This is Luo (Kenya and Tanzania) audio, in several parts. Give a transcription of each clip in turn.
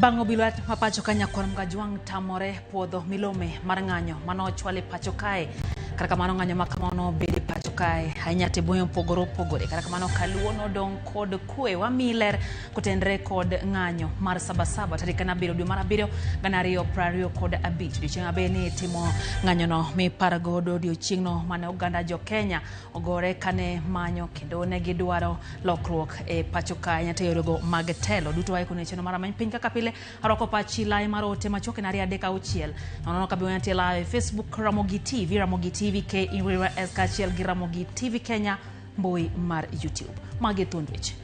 Bang' obila ma pacho ka Nyakwar Mgajwang' tamore puodho milome mar ng'anyo mane ochwal e pacho kae. Kata kamano ng'anyo ma kamano nobedo e pacho kae ahinya to e bombe mopogore opogore. Kata kamano kaluo nodong' kod kwe. Wamiyi ler kotenre kod ng'anyo mar Sabasaba tarik 7 dwe mar 7 2025. Odiochieng' maber ni itimo ng'anyono miparo godo odiochieng'no mane oganda jo Kenya ogore kane manyo kendo ne gidwaro lokruok e pacho ka ahinya to yorego mag telo duto waiko ne chenro mar rameny piny kaka pile arwako pachi lai mar ote machuok en 2 3 6 nono kabi wantie live e Facebook Ramogi TV, Ramogi TV KES kaachiel gi Ramogi TV Kenya mbui mar YouTube. Magi thuond weche.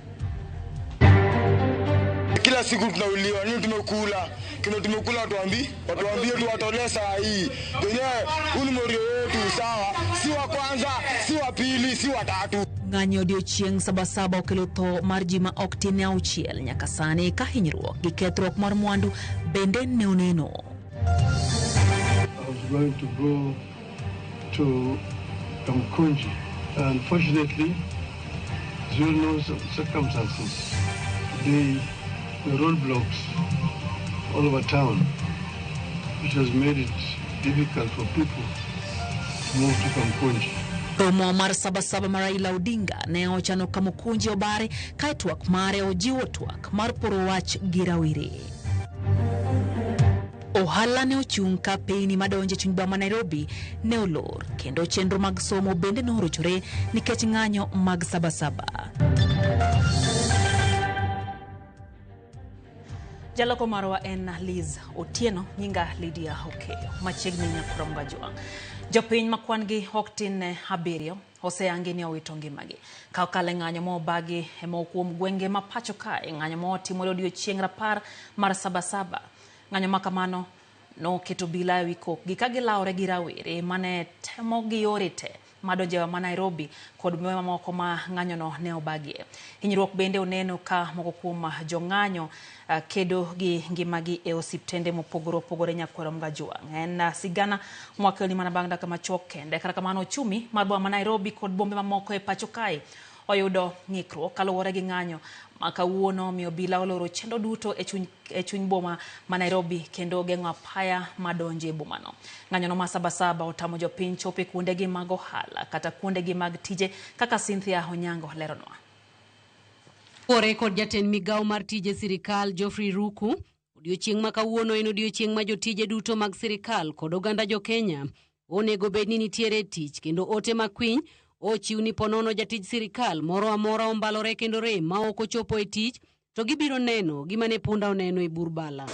Kila siku tunauliwa nini, tumekula kino, tumekula watuambie tuwatolee saa hii wenyewe. Huu ni morio wetu, sawa, si wa kwanza, si wa pili, si wa tatu. Ng'anyo odiochieng' Sabasaba okelo tho mar ji ma ok tin ne 6 nyaka sani ka hinyruok gi kethruok mar mwandu bende ne oneno. I was going to go to Kamkunji. Unfortunately, as you all know, some circumstances, the roadblocks all over town, which has made it difficult for people to move to Kamkunji. Romo mar Sabasaba mar Raila Odinga ne ochano Kamukunji obare kae twak mare ojiwo twak mar poro wach gi rawere. Ohala ne ochung' ka apeyni madonjo e chuny boma ma Nairobi ne olor kendo chenro mag somo bende ne orochore nikech ng'anyo mag Sabasaba. Jaloko marwa en Liz Otieno, nyinga Lydia Okeyo. Machiegni Nyakwar Mgajwang'. Jopiny ma kwan gi ok tin ne 7 oseyangi ni owito ngimagi. Ka okalo e ng'anyo mobagi e moko kuom gwenge ma pacho kae, ng'anyo motimore odiochieng' rapar mar Sabasaba. Ng'anyo ma kamano noketo obila ewi kokgi ka gilawore gi rawere mane temo gi yore te madonjo e ma Nairobi kod bombe mamoko ma ng'anyono ne obagie. Hinyruok bende oneno ka moko kuom jong'anyo kedo gi ngimagi e osiptende mopogore opogore Nyakwar Mgajwang'. En sigana mwakeloni mana bang' dakika machuok kende. Kata kamano ochumi mar boma ma Nairobi kod bombe mamoko e pacho kae oyudo ng'ikruok kaluwore gi ng'anyo ma kawuono omiyo obila oloro chenro duto e chuny boma ma Nairobi kendo geng'o apaya madonjo e bomano. Ng'anyono ma Sabasaba otamo jopiny chopo e kuondegi mag ohala kata kuondegi mag tije kaka Cynthia Onyango leronwa. Luwore kod jatend migawo mar tije sirikal Geoffrey Ruku, odiochieng' ma kawuono en odiochieng' ma jotije duto mag sirikal kod oganda jo-Kenya onego bed ni nitiere tich kendo ote makwiny ochiw ni ponono jatij sirikal moro amora ombalore kendo rem ma ok ochopo e tich to gibiro neno gima ne punda oneno e bur bala.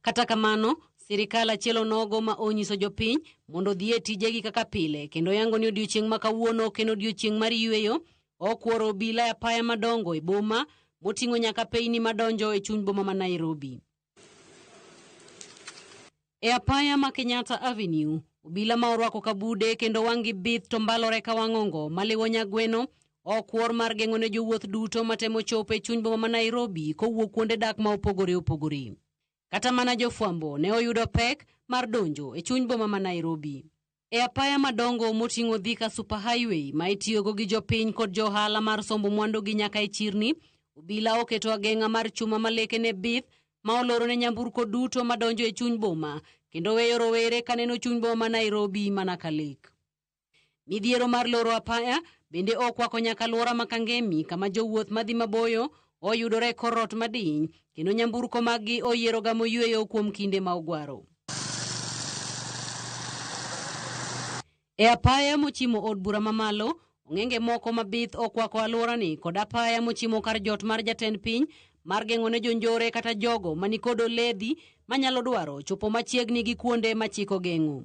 Kata kamano, sirikal achiel onogo ma onyiso jopiny mondo odhi e tijegi kaka pile kendo yango ni odiochieng' ma kawuono ok en odiochieng' mar yweyo. Okworo obila e apaya madongo e boma moting'o nyaka apeyni madonjo e chuny boma ma Nairobi. E apaya ma Kenyatta Avenue, obila ma orwako kabude kendo wang'gi bith to mbalore ka wang'ongo maliwo nyagweno okwor mar geng'o ne jowuoth duto matemo chopo e chuny boma ma Nairobi kowuok kuonde dak ma opogore opogore. Kata mana jofwambo ne oyudo pek mar donjo e chuny boma ma Nairobi. E apaya madongo moting'o Thika Super Highway ma itiyogo gi jopiny kod jo ohala mar sombo mwandugi nyaka e chirni, obila oketo ageng'a mar chuma ma lekene bith ma oloro ne nyamburko duto madonjo e chuny boma kendo weyo rowere kaneno chuny boma ma Nairobi mana ka lek. Midhiero mar loro apaya bende okwako nyaka alwora ma Kangemi kama jowuoth madhi maboyo oyudore e kor ot madiny kendo nyamburko maggi oyiero gamo yweyo kuom kinde ma ogwaro. E apaya mochimo od bura mamalo, ong'enge moko mabith okwako alworani kod apaya mochimo kar jot mar jatend piny mar geng'o ne jonjore kata jogo manikod oledhi manyalo dwaro chopo machiegni gi kuonde ma chik ogeng'o.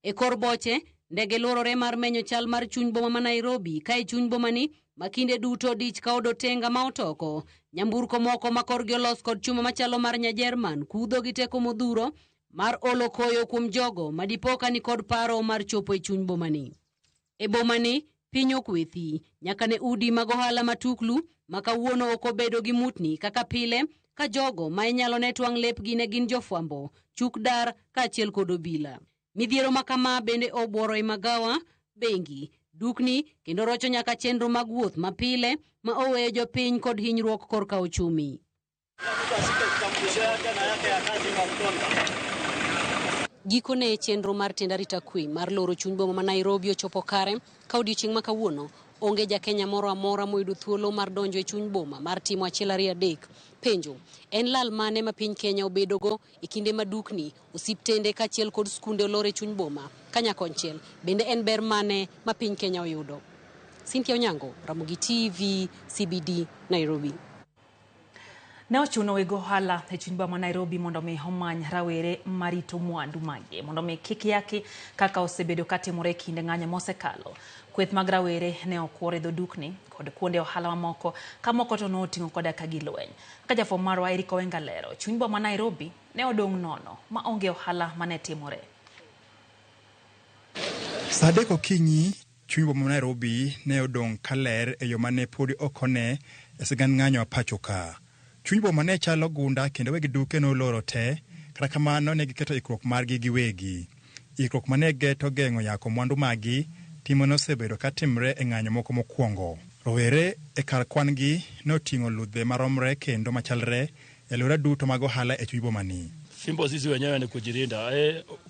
E kor boche, ndege luorore mar menyo chal mar chuny boma ma Nairobi ka e chuny bomani ma kinde duto dich ka od otenga ma otoko, nyamburko moko ma korgi olos kod chuma machalo mar Nyajerman kudho gi teko modhuro mar olo koyo kuom jogo ma dipo ka nikod paro mar chopo e chuny bomani. E bomani, piny okwethi, nyaka ne udi mag ohala matuklu ma kawuono ok obedo gi mutni kaka pile ka jogo ma inyalo ne twang' lepgi ne gin jofwambo, chuk dar kaachiel kod obila. Midhiero ma kama bende obuoro e magawa, bengi, dukni kendo rocho nyaka chenro mag wuoth mapile ma oweyo jopiny kod hinyruok korka ochumi. Gikone chenro mar tend arita kwe mar loro chuny boma ma Nairobi ochopo kare ka odiochieng' ma kawuono onge ja Kenya moro amora moyudo thuolo mar donjo e chuny boma mar timo achiel ariyo adek. Penjo, en lal mane ma piny Kenya obedogo e kinde ma dukni, osiptende kaachiel kod skunde olor e chuny boma? Kanyakonchiel, bende en ber mane ma piny Kenya oyudo? Cynthia Onyango, Ramogi TV, CBD, Nairobi. Ne ochuno weg ohala e chuny boma ma Nairobi mondo mi omany rawere marito mwandu magi mondo mi kik yaki kaka osebedo katimore e kinde ng'anyo mosekalo. Kweth mag rawere ne okwor e dho dukni kod kuonde ohala mamoko ka moko to noting'o koda ka gilweny. Kaka jafwambo marwa Eric Owenga lero, chuny boma ma Nairobi ne odong' nono ma onge ohala mane timore. Saa 3 okinyi, chuny boma ma Nairobi ne odong' kaler e yo mane podi ok one e sigand ng'anyo ma pacho ka. Chuny boma ne chalo gunda kendo weg duke noloro te, kata kamano ne giketo ikruok margi giwegi. Ikruok mane geto geng'o yako mwandu magi, timo nosebedo katimre e ng'anyo moko mokwongo. Rowere e kar kwan gi noting'o ludhe maromre kendo machalre e alwora duto mag ohala e chuny boma ni. Fimbo sisi wenyewe ni kujilinda.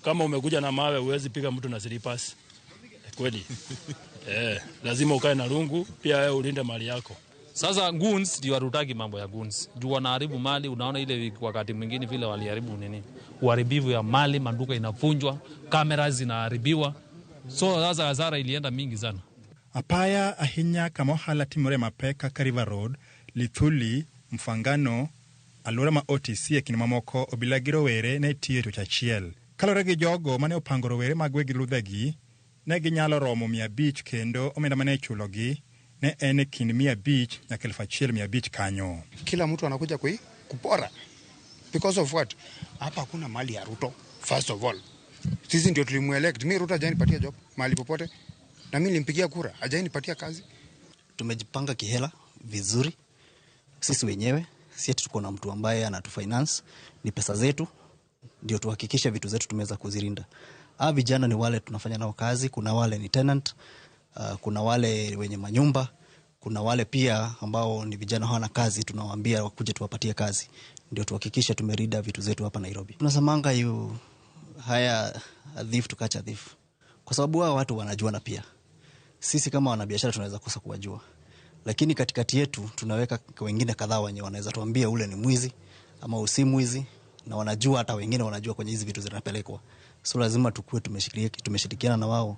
Kama umekuja na mawe huwezi piga mtu na slippers. Kweli. Lazima ukae na rungu pia wewe ulinde mali yako. Sasa goons ndio hatutaki mambo ya goons. Juu wanaharibu mali, unaona ile wakati mwingine vile waliharibu nini? Uharibifu ya mali, maduka inavunjwa, kamera zinaharibiwa. So sasa hasara ilienda mingi sana. Apaya ahinya kama ohala timore mapek kaka River Road, Lithuli, Mfangano, alwora ma OTC e kind mamoko obila gi rowere ne tiyo e tich achiel. Kaluwore gi jogo mane opango rowere mag weg ludhegi, ne ginyalo romo 500 kendo omenda mane ichulogi ne en e kind 500 nyaka 1500 kanyo. Kila mtu anakuja kupora. Because of what? Hapa hakuna mali ya Ruto, first of all. Sisi ndio tulimuelect. Mimi Ruto hajanipatia job mahali popote. Na mimi nilimpigia kura, hajanipatia kazi. Tumejipanga kihela vizuri sisi wenyewe, si eti tuko na mtu ambaye anatufinance, ni pesa zetu ndio tuhakikishe vitu zetu tumeweza kuzilinda. Hawa vijana ni wale tunafanya nao kazi, kuna wale ni tenant, kuna wale wenye manyumba, kuna wale pia ambao ni vijana hawana kazi, tunawaambia wakuje tuwapatie kazi ndio tuhakikishe tumelinda vitu zetu hapa Nairobi. Tunasemanga you hire a thief to catch a thief, kwa sababu hao watu wanajuana pia. Sisi kama wanabiashara tunaweza kosa kuwajua, lakini katikati yetu tunaweka wengine kadhaa wenye wanaweza tuambia ule ni mwizi ama usi mwizi, na wanajua, hata wengine wanajua kwenye hizi vitu zinapelekwa. So lazima tukue tumeshirikiana na wao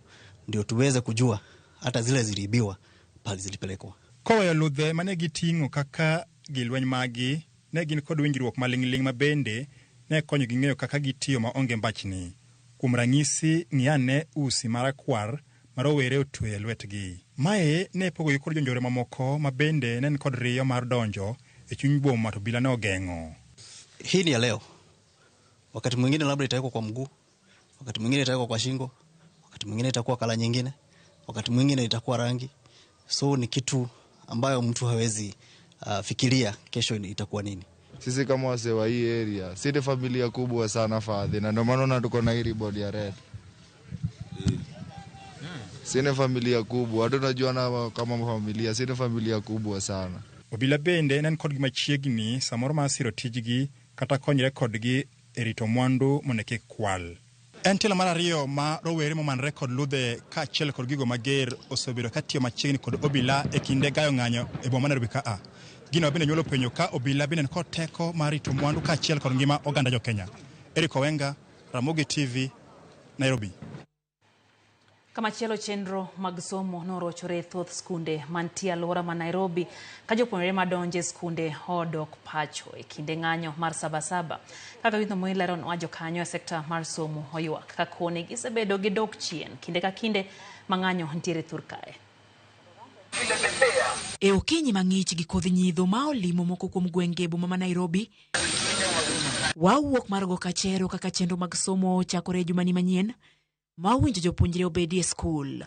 ndio tuweze kujua hata zile ziliibiwa pale zilipelekwa. Koweyo ludhe mane giting'o kaka gilweny magi, ne gin kod winjruok maling'ling' ma bende ne konyogi ng'eyo kaka gitiyo maonge mbachni. Kuom ranyisi, ng'i ane usi marakwar ma rowere otweyo e lwetgi. Mae ne pogogi kod jonjore mamoko ma bende ne nikod riyo mar donjo e chuny boma to obila ne ogeng'o. Hii ni ya leo. Wakati mwingine labda itawekwa kwa mguu, wakati mwingine itawekwa kwa shingo, wakati mwingine itakuwa kala nyingine, wakati mwingine itakuwa rangi. So ni kitu ambayo mtu hawezi fikiria kesho itakuwa nini. Sisi kama wasee wa hii area, si ni familia kubwa sana fadhi, na ndio maana tuko na hii ribbon ya red. Si ni familia kubwa, hata tunajuana kama familia, si ni familia kubwa sana. Obila bende ne nikod gi machiegni samoro mar siro tijgi kata konyre kodgi e rito mwandu mondo kik kwal. En tielo mar ariyo ma rowere momanore kod ludhe kaachiel kod gigo mager osebedo katiyo machiegni kod obila e kinde gayo ng'anyo e boma ma Nairobi kaa. Gino bende nyuolo penjo ka obila bende nikod teko mar rito mwandu kaachiel kod ngima oganda jo Kenya. Eric Owenga, Ramogi TV, Nairobi. Kamachielo, chenro mag somo norochore e thoth skunde mantie alwora ma Nairobi ka jopuonjre madonjo e skunde odok pacho e kinde ng'anyo mar Sabasaba. Kaka Winzo Moi leronwa, jokanyo e sekta mar somo oywak ka koni gisebedo gi dok chien kinde ka kinde ma ng'anyo nitiere thur kae. E okinyi mang'ich gi kodh nyidho ma olimo moko kuom gwenge e boma ma Nairobi, wawuok mar go kachero kaka chenro mag somo chakore e jumani manyien ma owinjo jopuonjre obedi e skul.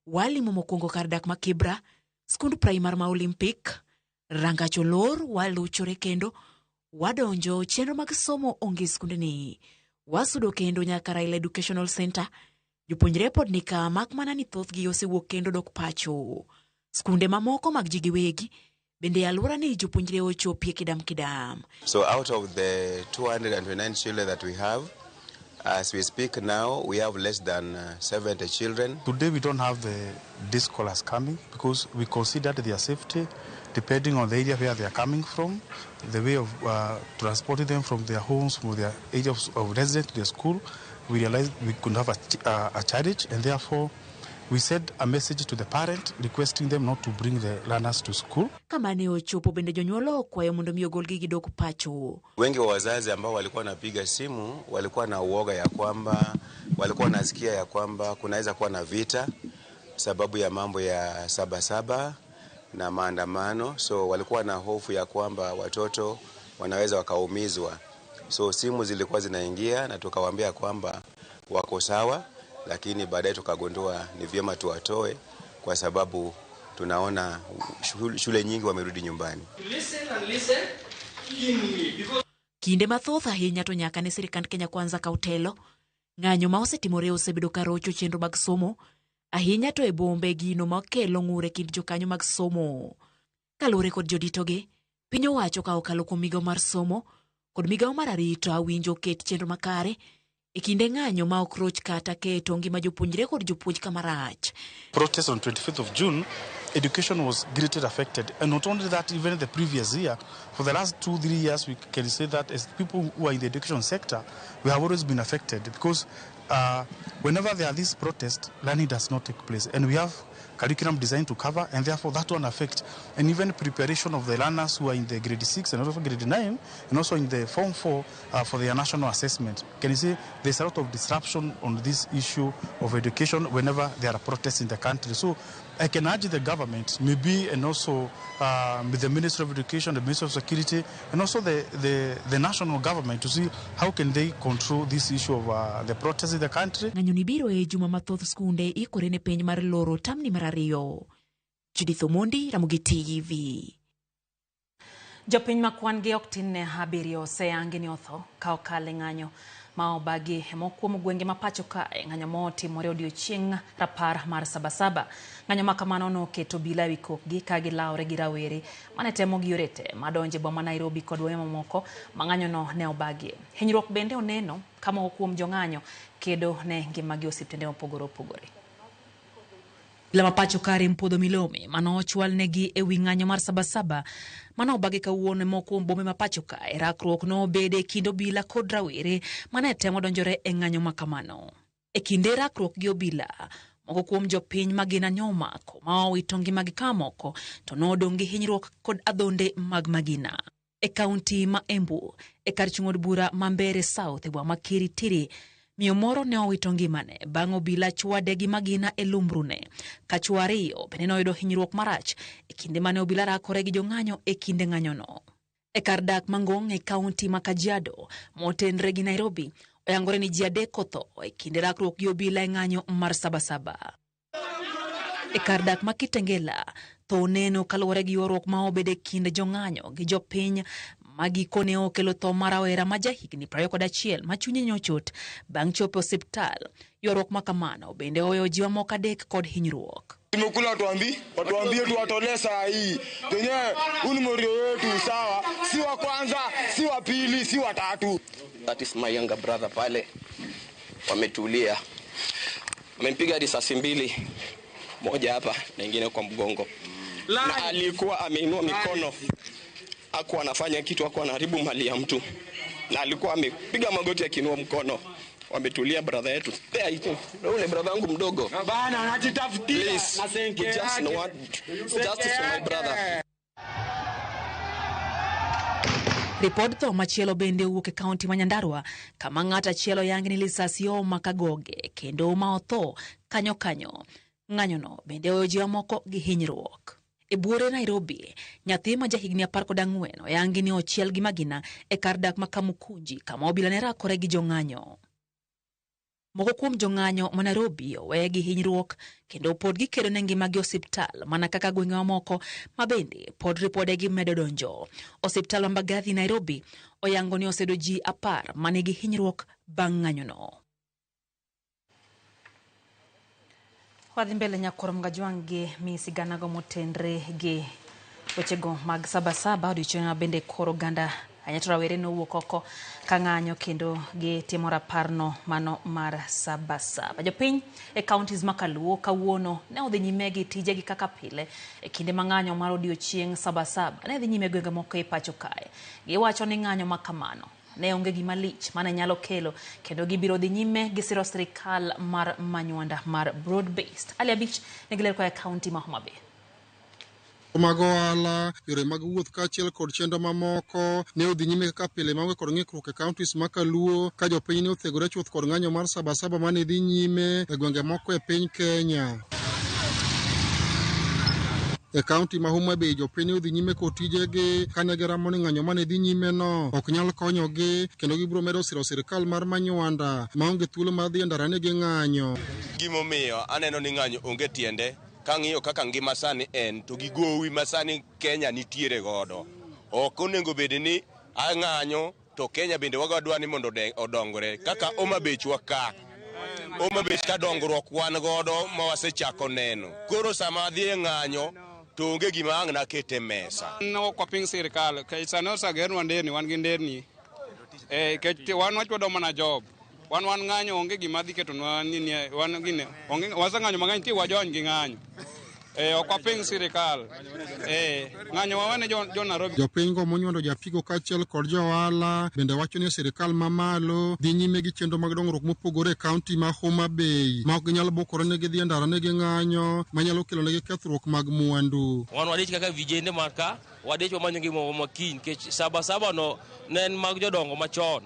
Walimo mokwongo kar dak ma Kibra, skund primar ma Olympic, rangach olor, waluchore kendo wadonjo chenro mag somo onge e skundni. Wasudo kendo nyaka Raila Educational Center. Jopuonjre pod nika mak mana ni thothgi osewuok kendo dok pacho. Skunde mamoko mag ji giwegi Bende e alworani jopuonjre ochopie kidam kidam. So out of the 229 children that we have, as we speak now, we have less than 70 children. Today we don't have the day scholars coming because we considered their safety depending on the area where they are coming from, the way of transporting them from their homes, from their area of residence to their school. We realized we could have a challenge, and therefore we sent a message to the parent requesting them not to bring the learners to school. Kama ne ochopo bende jonyuol okwayo mondo mi ogolgi gidog pacho. Wengi wa wazazi ambao walikuwa wanapiga simu walikuwa na uoga ya kwamba walikuwa wanasikia ya kwamba kunaweza kuwa na vita sababu ya mambo ya Sabasaba na maandamano, so walikuwa na hofu ya kwamba watoto wanaweza wakaumizwa. So simu zilikuwa zinaingia na tukawaambia kwamba wako sawa, lakini baadaye tukagundua ni vyema tuwatoe kwa sababu tunaona shule nyingi wamerudi nyumbani. Kinde mathoth ahinya to nyaka ne sirikand Kenya Kwanza kaw telo, ng'anyo ma osetimore osebedo ka rocho chenro mag somo, ahinya to e bombe gino makelo ng'ur e kind jokanyo mag somo. Kaluwore kod joditogi, piny owacho ka okalo kuom migawo mar somo kod migawo mar arita winjo oket chenro makare e kinde ng'anyo ma ok roch kata keto ngima jopuonjre kod jopuonj kama rach. Protest on 25th of June, education was greatly affected. And not only that, even the previous year, for the last 2-3 years, we can say that as people who are in the education sector, we have always been affected because whenever there are these protests, learning does not take place. And we have curriculum designed to cover, and therefore that one affects. And even preparation of the learners who are in the grade 6 and also grade 9, and also in the form 4 for their national assessment. Can you see there's a lot of disruption on this issue of education whenever there are protests in the country. So I can urge the government, maybe, and also with the Ministry of Education, the Ministry of Security, and also the national government to see how can they control this issue of the protests in the country. Ng'anyo ni biro e juma mathoth skunde ikore ne penj mar loro tamni mar ariyo. Judith Omondi, Ramogi TV. Jopiny ma kwan gi ok tin ne 7 oseyangi ni otho ka okale ng'anyo ma obagi e moko kuom gwenge ma pacho kae. Ng'anyo ma otimore odiochieng' rapar mar Sabasaba. Ng'anyo ma kamano noketo obila ewi kokgi ka gilawre gi rawere mane temo gi yore te madonjo e boma Nairobi kod bombe mamoko ma ng'anyono ne obagie. Hinyruok bende oneno ka moko kuom jong'anyo kedo ne ngimagi e osiptende mopogore opogore. Obila ma pacho kare Mpodho Milome mano ochwal negi ewi ng'anyo mar Sabasaba mano obagi kawuono e moko kuom bombe ma pacho kae. Rakruok nobede e kind obila kod rawere mane temo donjore e ng'anyo ma kamano. E kinde rakruok gi obila, moko kuom jopiny magina ne omako ma owito ngimagi ka moko to nodong' gi hinyruok kod adhonde mag magina. E kaunti ma Embu, e kar chung' od bura ma Mbeere South e boma ma Kiritiri, miyo moro ne owito ngimane bang' obila chwade gi magina e lumbrune. Ka chwo 2 bende noyudo hinyruok marach e kinde mane obila rakore gi jong'anyo e kinde ng'anyono. E kar dak Mangong' e kaunti ma Kajiado motenre gi Nairobi, oyangore ni ji 3 otho e kinde rakruok gi obila e ng'anyo mar Sabasaba. E kar dak ma Kitengela, tho neno kaluwore gi ywaruok ma obedo e kind jong'anyo gi jopiny ma gikone okelo tho mar rawera ma jahigni 21 ma chunye nyochot bang' chopo e osiptal. Ywaruok ma kamano bende oweyo ji mamoko 3 kod hinyruok. Tumekula watuambie tuwatolee saa hii. Wenyewe huu ni morio wetu, sawa? Si wa kwanza, si wa pili, si wa tatu. That is my younger brother pale. Wametulia. Wamempiga risasi 2, moja hapa na ingine kwa mgongo. Na alikuwa ameinua mikono. Hakuwa anafanya kitu, hakuwa anaharibu mali ya mtu. Na alikuwa amepiga magoti akiinua mkono. Wametulia brother yetu. There it is. Yule brother wangu mdogo. Bana anajitafutia Please, na senke we just yake. want justice for my brother. Ripod tho machielo bende owuok e kaunti ma Nyandarua kama ng'at achiel oyangi ni lisasi omaka goge kendo ma otho kanyo kanyo. Ng'anyono bende oweyo ji mamoko gi hinyruok. E buore Nairobi, nyathi ma jahigni 14 oyangi ni ochiel gi magina e kar dak ma Kamukunji kama obila ne rakore gi jong'anyo. Moko kuom jong'anyo ma Nairobi owe gi hinyruok kendo pod gikedo ne ngimagi e osiptal mana kaka gwenge mamoko ma bende pod ripodegi medo donjo. Osiptal ma Mbagathi Nairobi oyango ni oseyudo ji 10 manigi hinyruok bang' ng'anyono. Wadhi mbele nyakwar Mgajwang' gi mi siganago motenre gi Wechego mag Sabasaba odiochieng' ma bende koro oganda ahinya to rawere nowuok oko ka ng'anyo kendo gitimo raparno mano mar Sabasaba. Jopiny e counties ma Kaluo kawuono ne odhi nyime gi tijegi kaka pile e kinde ma ng'anyo mar odiochieng' Sabasaba ne dhi nyime gwenge moko e pacho kae. Giwacho ni ng'anyo ma kamano ne onge gima lich mane nyalo kelo kendo gibiro dhi nyime gi siro sirikal mar Manywanda mar broad based. Ali Abich nigi ler koa e county ma Homa Bay. Mag ohala, yore mag wuoth kaachiel kod chenro mamoko ne odhi nyime kaka pile maonge kod ng'ikruok e counties ma Kaluo ka jopiny ne othegore chuth kod ng'anyo mar Sabasaba mane dhi nyime e gwenge moko e piny Kenya. E kaunti ma Homa Bay jopiny ne odhi nyime kod tijegi kane giramo ni ng'anyo mane dhi nyime no ok nyal konyogi kendo gibiro medo siro sirikal mar Manywanda maonge thuolo mar dhi e ndara ni ging'anyo. Gimomiyo aneno ni ng'anyo onge tiende kang'iyo kaka ngima sani en to gi gowi ma sani Kenya nitiere godo. Ok onego bed ni ang'anyo to Kenya bende wadwa ni mondo odongre kaka Homa Bay wa ka. Homa Bay ka dongruok wan godo ma wasechako neno. Koro sama adhi e ng'anyo to onge gima ang' nakete mesa. Ok waping sirikal, kech sani osegernwa nderni, wan gi nderni. Kech wan wachwado mana job. Wan ng'anyo onge gima dhi ketonwa nini, wan gine, onge waseng'anyo mang'eny ti wajony gi ng'anyo. Ok waping sirikal. Ng'anyo wawene jo Nairobi. Jopiny go monywando japigo kaachiel kod johala bende wacho ni sirikal mamalo dhi nyime gi chenro mag dongruok mopogore e kaunti ma Homa Bay ma ok ginyal bukore ni gidhi e ndara ni ging'anyo manyalo kelo negi kethruok mag mwandu. Wan wadich kaka vijende mar ka, wadich wamanyo ngima ma kiny nikech Sabasaba no ne en mag jodongo machon.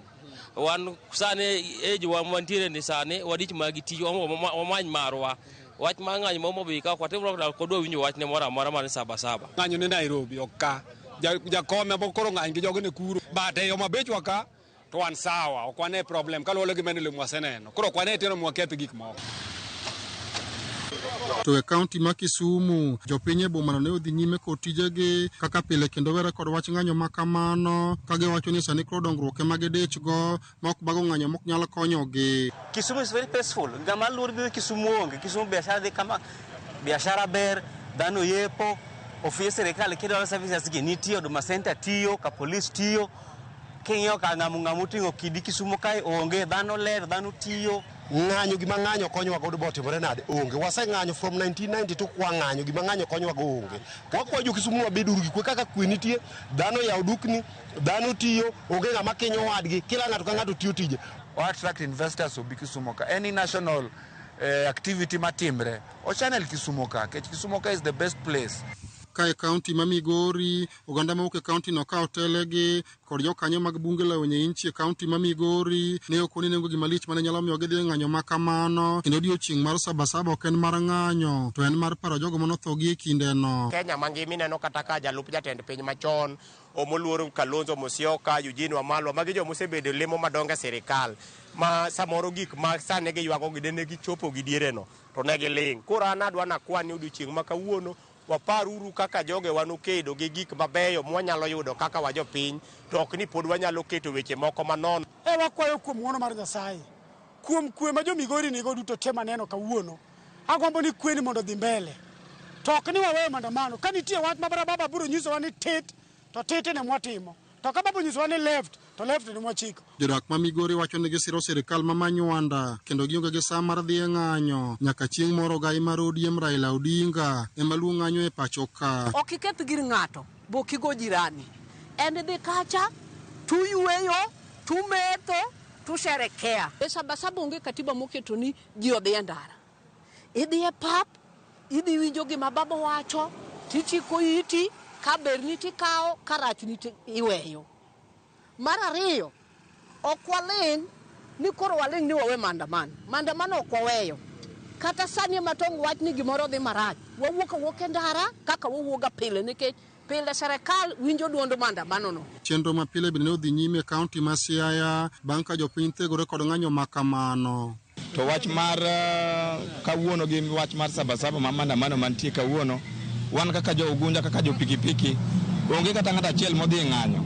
Wan sani age wa mantiere ni sani wadich mag tich wamany marwa. Wach mar ng'anyo ma Homa Bay ka ok watim kodwa winjo wachne moro amora mar Sabasaba. Ng'anyo ne Nairobi ok ka. Jakome bo koro ng'any gi jogo ne kuro. But e Homa Bay wa ka to wan sawa, ok wane problem kaluwore gi maendeleo mwaseneno. Koro ok wane tieno mwaketh gik moko. To e kaunti ma Kisumu, jopiny e bomano ne odhi nyime kod tijegi kaka pile kendo were kod wach ng'anyo ma kamano ka giwacho ni sani koro dongruok ema gidich go ma ok bago ng'anyo mok nyal konyogi. Kisumu is very peaceful. Ng'ama luor biro Kisumu onge. Kisumu biashara dhi kama, biashara ber, dhano yepo, ofis sirikal kidwaro services gi nitie, Huduma Center tiyo, ka polis tiyo. King'iyo ka ng'amu oting'o kidi Kisumu kae onge, dhano ler, dhano tiyo. Ng'anyo gima ng'anyo konyowa godo botimore nade onge. Waseng'anyo from 1992 kwa ng'anyo gima ng'anyo konyowa go onge. Wakwayo jo Kisumu wabeduru gi kwe kaka kwe nitie, dhano yawo dukni, dhano tiyo, onge ng'ama kinyo wadgi, kila ng'ato ka ng'ato tiyo tije. Wa attract investors obi Kisumu ka. Any national activity matimre, o channel Kisumu ka, kech Kisumu ka is the best place. Ka e kaunti ma Migori, oganda mawuok e kaunti no ka otelegi kod jokanyo mag bunge la wenye inchi e kaunti ma Migori ne ok oni nengo gima lich mane nyalo miyo gidhi e ng'anyo ma kamano kendo odiochieng' mar Sabasaba ok en mar ng'anyo to en mar paro jogo manotho gi e kindeno. Kenya mangima ineno kata ka jalup jatend piny machon Omoluor Kalonzo Musyoka, Eugene Wamalwa, magi joma osebedo lemo madongo e sirikal ma samoro gik ma sani giywago gi dene gichopo gi diereno to ne giling'. Koro an adwa nakwa ni odiochieng' ma kawuono waparuru kaka joge wanokedo gi gik mabeyo mwanyalo yudo kaka wajopiny to ok ni pod wanyalo keto weche moko manono. Wakwayo kuom ng'wono mar Nyasaye, kuom kwe ma jo Migori nigo duto te maneno kawuono. Agombo ni kwe ni mondo odhi mbele. To ok ni waweyo maandamano. Ka nitie wach ma baba biro nyisowa ni tit, to tit ne mwatimo. To ka baba onyisowa ni left, to left ne mwachiko. Jodak ma Migori wacho ni gisiro sirikal ma Manywanda kendo gionge gi sa mar dhi e ng'anyo nyaka chieng' moro gai mar ODM Raila Odinga ema luo ng'anyo e pacho ka. Ok iketh gir ng'ato, bo ok igo jirani. En dhi kacha, tuyweyo, tumetho, tusherekea. E Sabasaba onge katiba moketo ni ji odhi e ndara. Idhi e pap, idhi winjo gima baba wacho, tichiko iti, ka berni tikawo, ka rachni to iweyo. Mar ariyo, ok waling' ni koro waling' ni wawe maandamano. Maandamano ok waweyo. Kata sani ema tong' wach ni gimoro dhi marach, wawuok awuoka e ndara kaka wawuoga pile nikech pile sirikal winjo duond maandamano no. Chenro ma pile bende ne odhi nyime e kaunti ma Siaya bang' ka jopiny thegore kod ng'anyo ma kamano. To wach mar kawuono gi wach mar Sabasaba ma maandamano mantie kawuono, wan kaka jo Ugunja, kaka jo pikipiki, onge kata ng'ato achiel modhi e ng'anyo.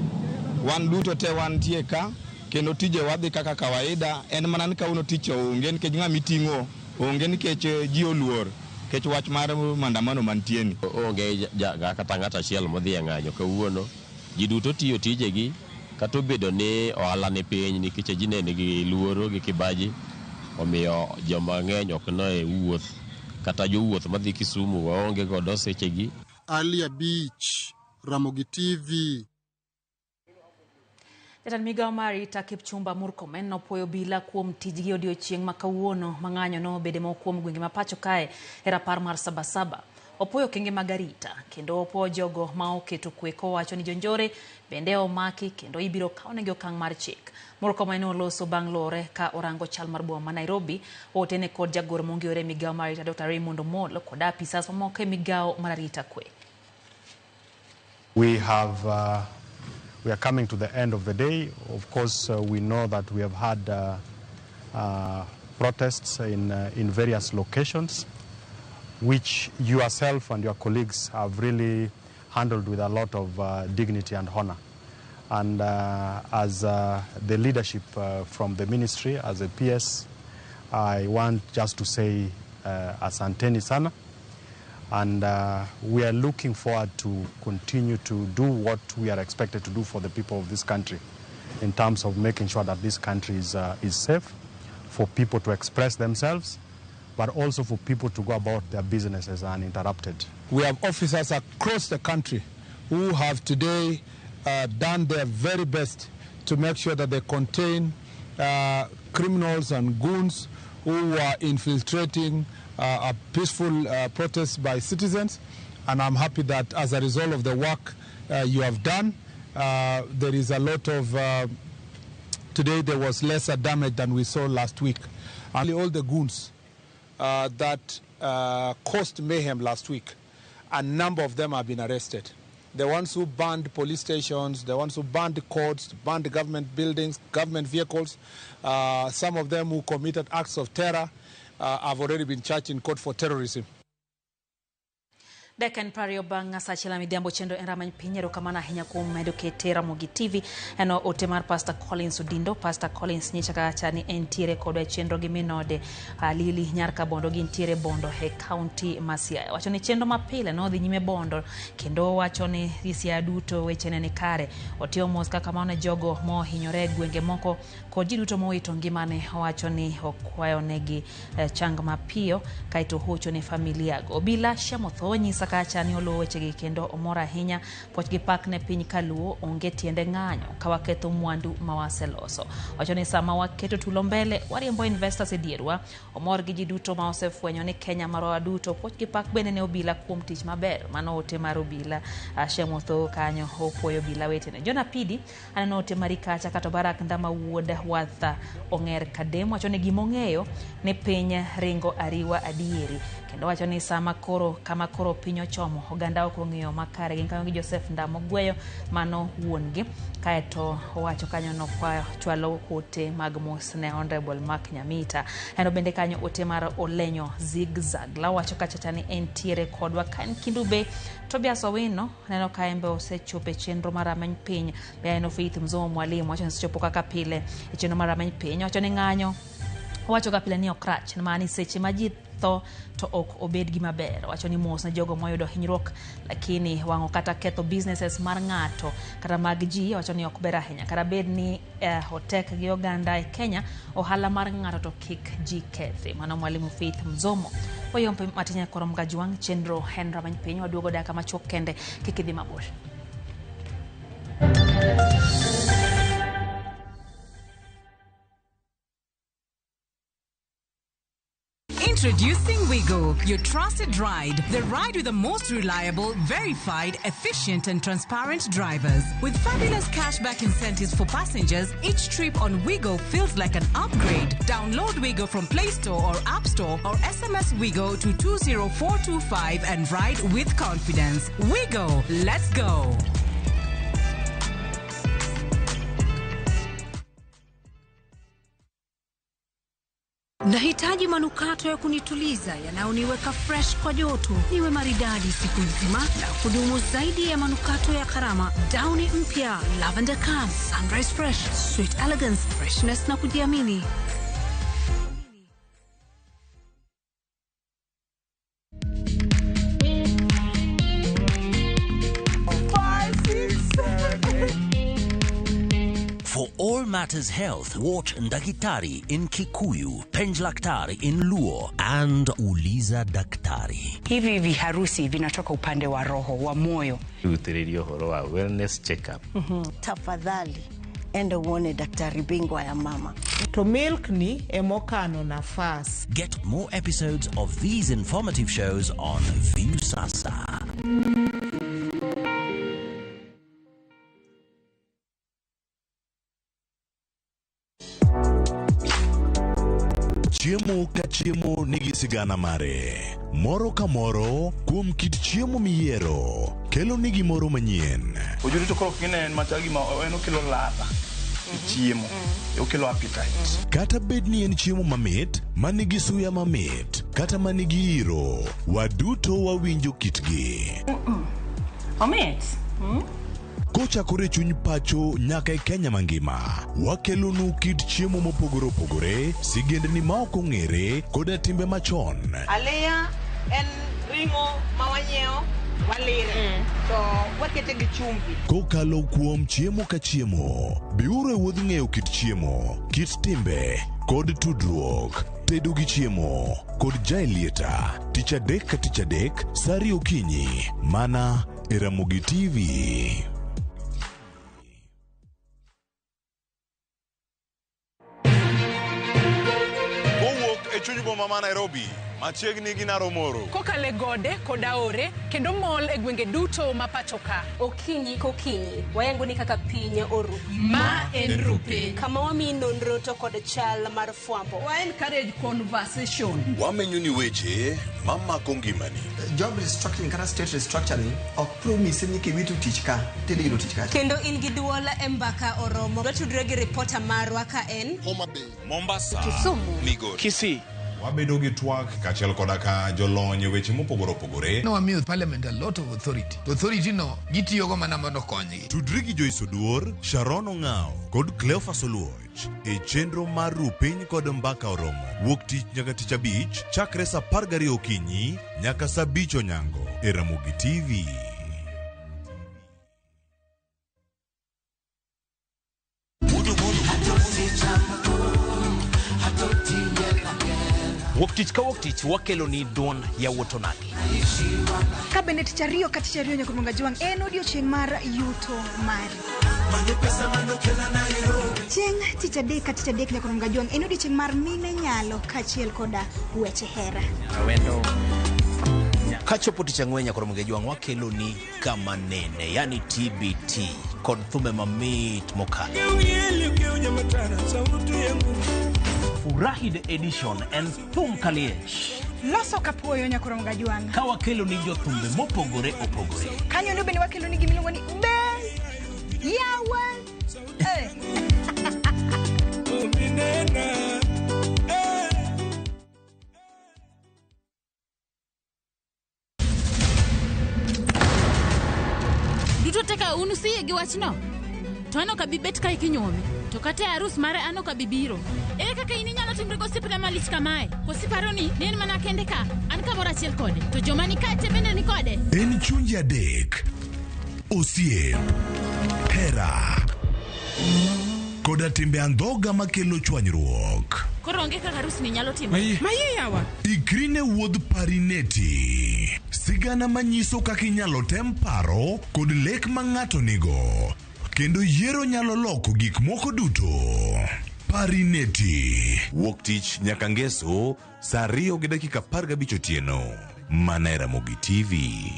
Wan duto te wantie ka, kendo tije wadhi kaka kawaida, en mana ni kawuono tich onge nikech ng'ama iting'o onge nikech ji oluor. Kech wach mar maandamano mantie ni. Onge kata ng'ato achiel modhi e ng'anyo kawuono. Ji duto tiyo tijegi kata obedo ni ohala ni piny nikech ji ne nigi luoro gi kibaji, omiyo joma ng'eny ok ne wuoth kata jowuoth madhi Kisumu waonge godo sechegi. Ali Abich, Ramogi TV. Jatend migao mar arita Kipchumba Murkomen nopuoyo obila kuom tijgi odiochieng' ma kawuono ma ng'anyo nobede moko kuom gwenge ma pacho kae e rapar mar Sabasaba. Opuoyo okenge mag arita kendo opuoyo jogo ma oketo kwe kowacho ni jonjore bende omaki kendo ibiro kawnegi okang' mar chik. Murkomen noloso bang' luwore ka orango chal mar boma ma Nairobi. Otene kod jagoro mongirore e migao mar arita Dr. Raymond Omolo kod apisas mamoko e migao mar arita kwe. We are coming to the end of the day. Of course, we know that we have had protests in various locations, which yourself and your colleagues have really handled with a lot of dignity and honor. And as the leadership from the ministry, as a PS, I want just to say asanteni sana. And we are looking forward to continue to do what we are expected to do for the people of this country in terms of making sure that this country is safe for people to express themselves, but also for people to go about their businesses uninterrupted. We have officers across the country who have today done their very best to make sure that they contain criminals and goons who were infiltrating a peaceful protest by citizens. And I'm happy that as a result of the work you have done, there is a lot of, today there was lesser damage than we saw last week. And all the goons that caused mayhem last week, a number of them have been arrested. The ones who burned police stations, the ones who burned courts, burned government buildings, government vehicles, some of them who committed acts of terror have already been charged in court for terrorism. Dakika en 20 bang' sa achiel midhiambo chenro en ramany piny. Erokamano ahinya kuom medo kete Ramogi TV. En ote mar Pastor Collins Odindo. Pastor Collins nyicha kacha ni entiere kodwa e chenro gi minode Lili Nyar Kabondo gintiere Bondo e kaunti ma Siaya. Wacho ni chenro mapile nodhi nyime Bondo kendo wacho ni Siaya duto wechene ni kare. Otiyo mos kaka mano ne jogo mohinyore e gwenge moko kod ji duto mowito ngimane. Owacho ni okwayo negi chang mapiyo kaeto hocho ne familia go. Obila Shamotho nyisa kacha ni oluwo wechegi kendo omor ahinya. Puoch gi pak ne piny kaluo onge tiende ng'anyo ka waketho mwandu ma waseloso. Wacho ni sama waketo tulo mbele wariembo investors e dierwa. Omor gi ji duto ma osefwenyo ni Kenya marwa duto. Puoch gi pak bende ne obila kuom tich maber. Mano ote mar obila Shemotho kanyo opuoyo obila wetene. Jona Pidi aneno ote mari kacha kata Barak Ndama wuod Watha Ong'er Kadem wacho ni gimong'eyo ni piny ringo ariwa adieri kendo wacho ni sama koro kama koro piny ochomo oganda ok ong'eyo makare. Gin kanyo gi Joseph Ndamo Gweyo mano wuon-gi. Kaeto owacho kanyo nokwayo chwalo ote mag mos ne Honorable Mark Nyamita. En bende kanyo ote mar Olenyo Zigzag la wacho kachacha ni entiere kodwa kan Kindube. Tobias Owino neno ka embe osechopo e chenro mar rameny piny. Be aneno Faith Mzomo Mwalimu wacho ni osechopo kaka pile e chenro mar rameny piny. Wacho ni ng'anyo owacho ka pile ni ok rach mani seche ma ji tho to ok obed gima ber. Wacho ni mos ne jogo moyudo hinyruok, lakini wang'o kata ketho businesses mar ng'ato kata mag ji wacho ni ok ber ahinya. Kata bed ni otek gi oganda e Kenya, ohala mar ng'ato to kik ji kethi. Mano Mwalimu Faith Mzomo. Oyompe matin koro Mgajwang' chenro en rameny piny. Waduogo dakika machuok kende, kik idhi mabor. Introducing Wigo, your trusted ride. The ride with the most reliable, verified, efficient, and transparent drivers. With fabulous cashback incentives for passengers, each trip on Wigo feels like an upgrade. Download Wigo from Play Store or App Store or SMS Wigo to 20425 and ride with confidence. Wigo, let's go. Nahitaji manukato ya kunituliza yanayoniweka fresh kwa joto, niwe maridadi siku nzima na kudumu zaidi ya manukato ya gharama. Downy mpya Lavender Calm, Sunrise Fresh, Sweet Elegance, freshness na kujiamini. matters health, watch Ndakitari in Kikuyu, Penj Laktari in Luo, and Uliza Daktari. Hivi viharusi vinatoka upande wa roho wa moyo. Rutĩrĩria ũhoro wa wellness check-up. Tafadhali enda uone daktari bingwa ya mama. To milk ni emokano nafas. Get more episodes of these informative shows on Viusasa. Chiemo ka chiemo nigi sigana mare. Moro ka moro kuom kit chiemo miyiero kelo ni gimoro manyien. Ojuri to koro kine en machal gima en okelo ladha e chiemo, okelo appetite. Kata bed ni en chiemo mamit, manigi suya mamit, kata manigi iro, waduto wawinjo kitgi. Omit. Kochakore chuny pacho nyaka e Kenya mangima, wakelonu kit chiemo mopogore opogore, sigendni ma ok ong'ere koda timbe machon. Aliya en ring'o ma wanyiewo walire to wakete gi chumbi. Kokalo kuom chiemo ka chiemo, biuru e wuodh ng'eyo kit chiemo, kit timbe, kod tudruok. Tedo gi chiemo kod Jaelieta, tich adek ka tich adek, sa ariyo okinyi, mana e Ramogi TV. Kowuok e chuny boma ma Nairobi, machiegni gi Naromoro. Kokale gode kod aore kendo mol e gwenge duto ma pacho ka. Okinyi kokinyi wayango ni kaka piny oru. Ma en Rupiny. Kama wamiyi nonro to kod chal mar fwambo. Wa encourage conversation. Wamenyo ni weche mamako ngimani. Job restructuring kata state restructuring ok promise ni kiwito tich ka tidhi yudo tich kacha. Kendo in gi duol e mbaka oromo. Watudre gi ripota marwa ka en Homa Bay, Mombasa, Kisumu, Migori, Kisii. Wabedo gi twak kaachiel koda ka jolony e weche mopogore opogore. Wamiyo parliament a lot of authority. To authority no gitiyogo mana mondo okonygi. Tudri gi Joyce Oduor, Sharon Ong'ao kod Cleophas Oluoch e chenro mar Rupiny kod Mbaka Oromo wuok tich nyaka tich abich chakre saa 12 okinyi nyaka saa 5 onyango e Ramogi TV. Wuok tich ka wuok tich wakelo ni duond yawuot onagi. Ka bende tich ariyo ka tich ariyo nyaka Munga Jwang' en odiochieng' mar yuto mari. Chieng' tich adek ka tich adek nyaka Munga Jwang' en odiochieng' mar mine nyalo kaachiel koda weche hera. Awendo. Kachopo tich ang'wen nyaka Munga Jwang' wakelo ni kama nene, yani TBT kod thumbe mamit mokalo. Furahi the edition en thum kaliech. Loso kapuoyo nyaka Munga Jwang'. Ka wakelo ni jothumbe mopogore opogore. Kanyo no bende wakelo ni gimiluongo ni be yawa. Duto teka un usiyie gi wachno? To an ok abi bet kae kinyuomi. To kata e arus mare an ok abi biro. Ere kaka in inyalo timri gosiepna malich kamae? Koso iparo ni en mana kende ka? An kamoro achiel kode. To joma ni kae te bende ni kode. En chunje adek, osiep, hera, koda timbe andhoga makelo chwanyruok. Koro onge kaka arus ni nyalo timore. Maye yawa. Ikri ne wuodh Parineti, sigana manyiso kaka inyalo tem paro kod lek ma ng'ato nigo, kendo yiero nyalo loko gik moko duto. Parineti, wuok tich nyaka ngeso saa 2:15 otieno, mana e Ramogi TV.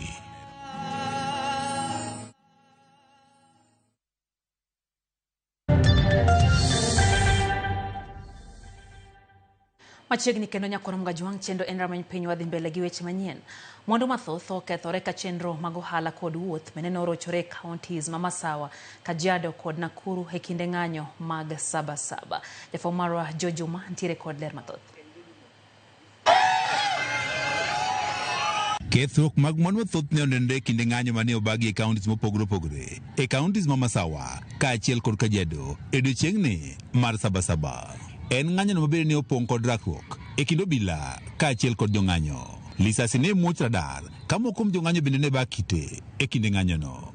Machiegni kendo nyakoro Mgajwang' chenro en rameny piny wadhi mbele gi weche manyien. Mwandu mathoth okethore ka chenro mag ohala kod wuoth bende norochore e counties ma Masawa, Kajiado kod Nakuru e kinde ng'anyo mag Sabasaba. Jafwambo marwa Joe Juma ntiere kod ler mathoth. Kethruok mag mwandu mathoth ne onenore e kinde ng'anyo mane obagi e counties mopogore opogore e counties ma Masawa kaachiel kod Kajiado e odiechieng'ni mar Sabasaba. En ng'anyono mabende ne opong' kod rakruok e kind obila kaachiel kod jong'anyo. Lisasi ne muoch radar ka moko kuom jong'anyo bende ne ba kite e kinde ng'anyono.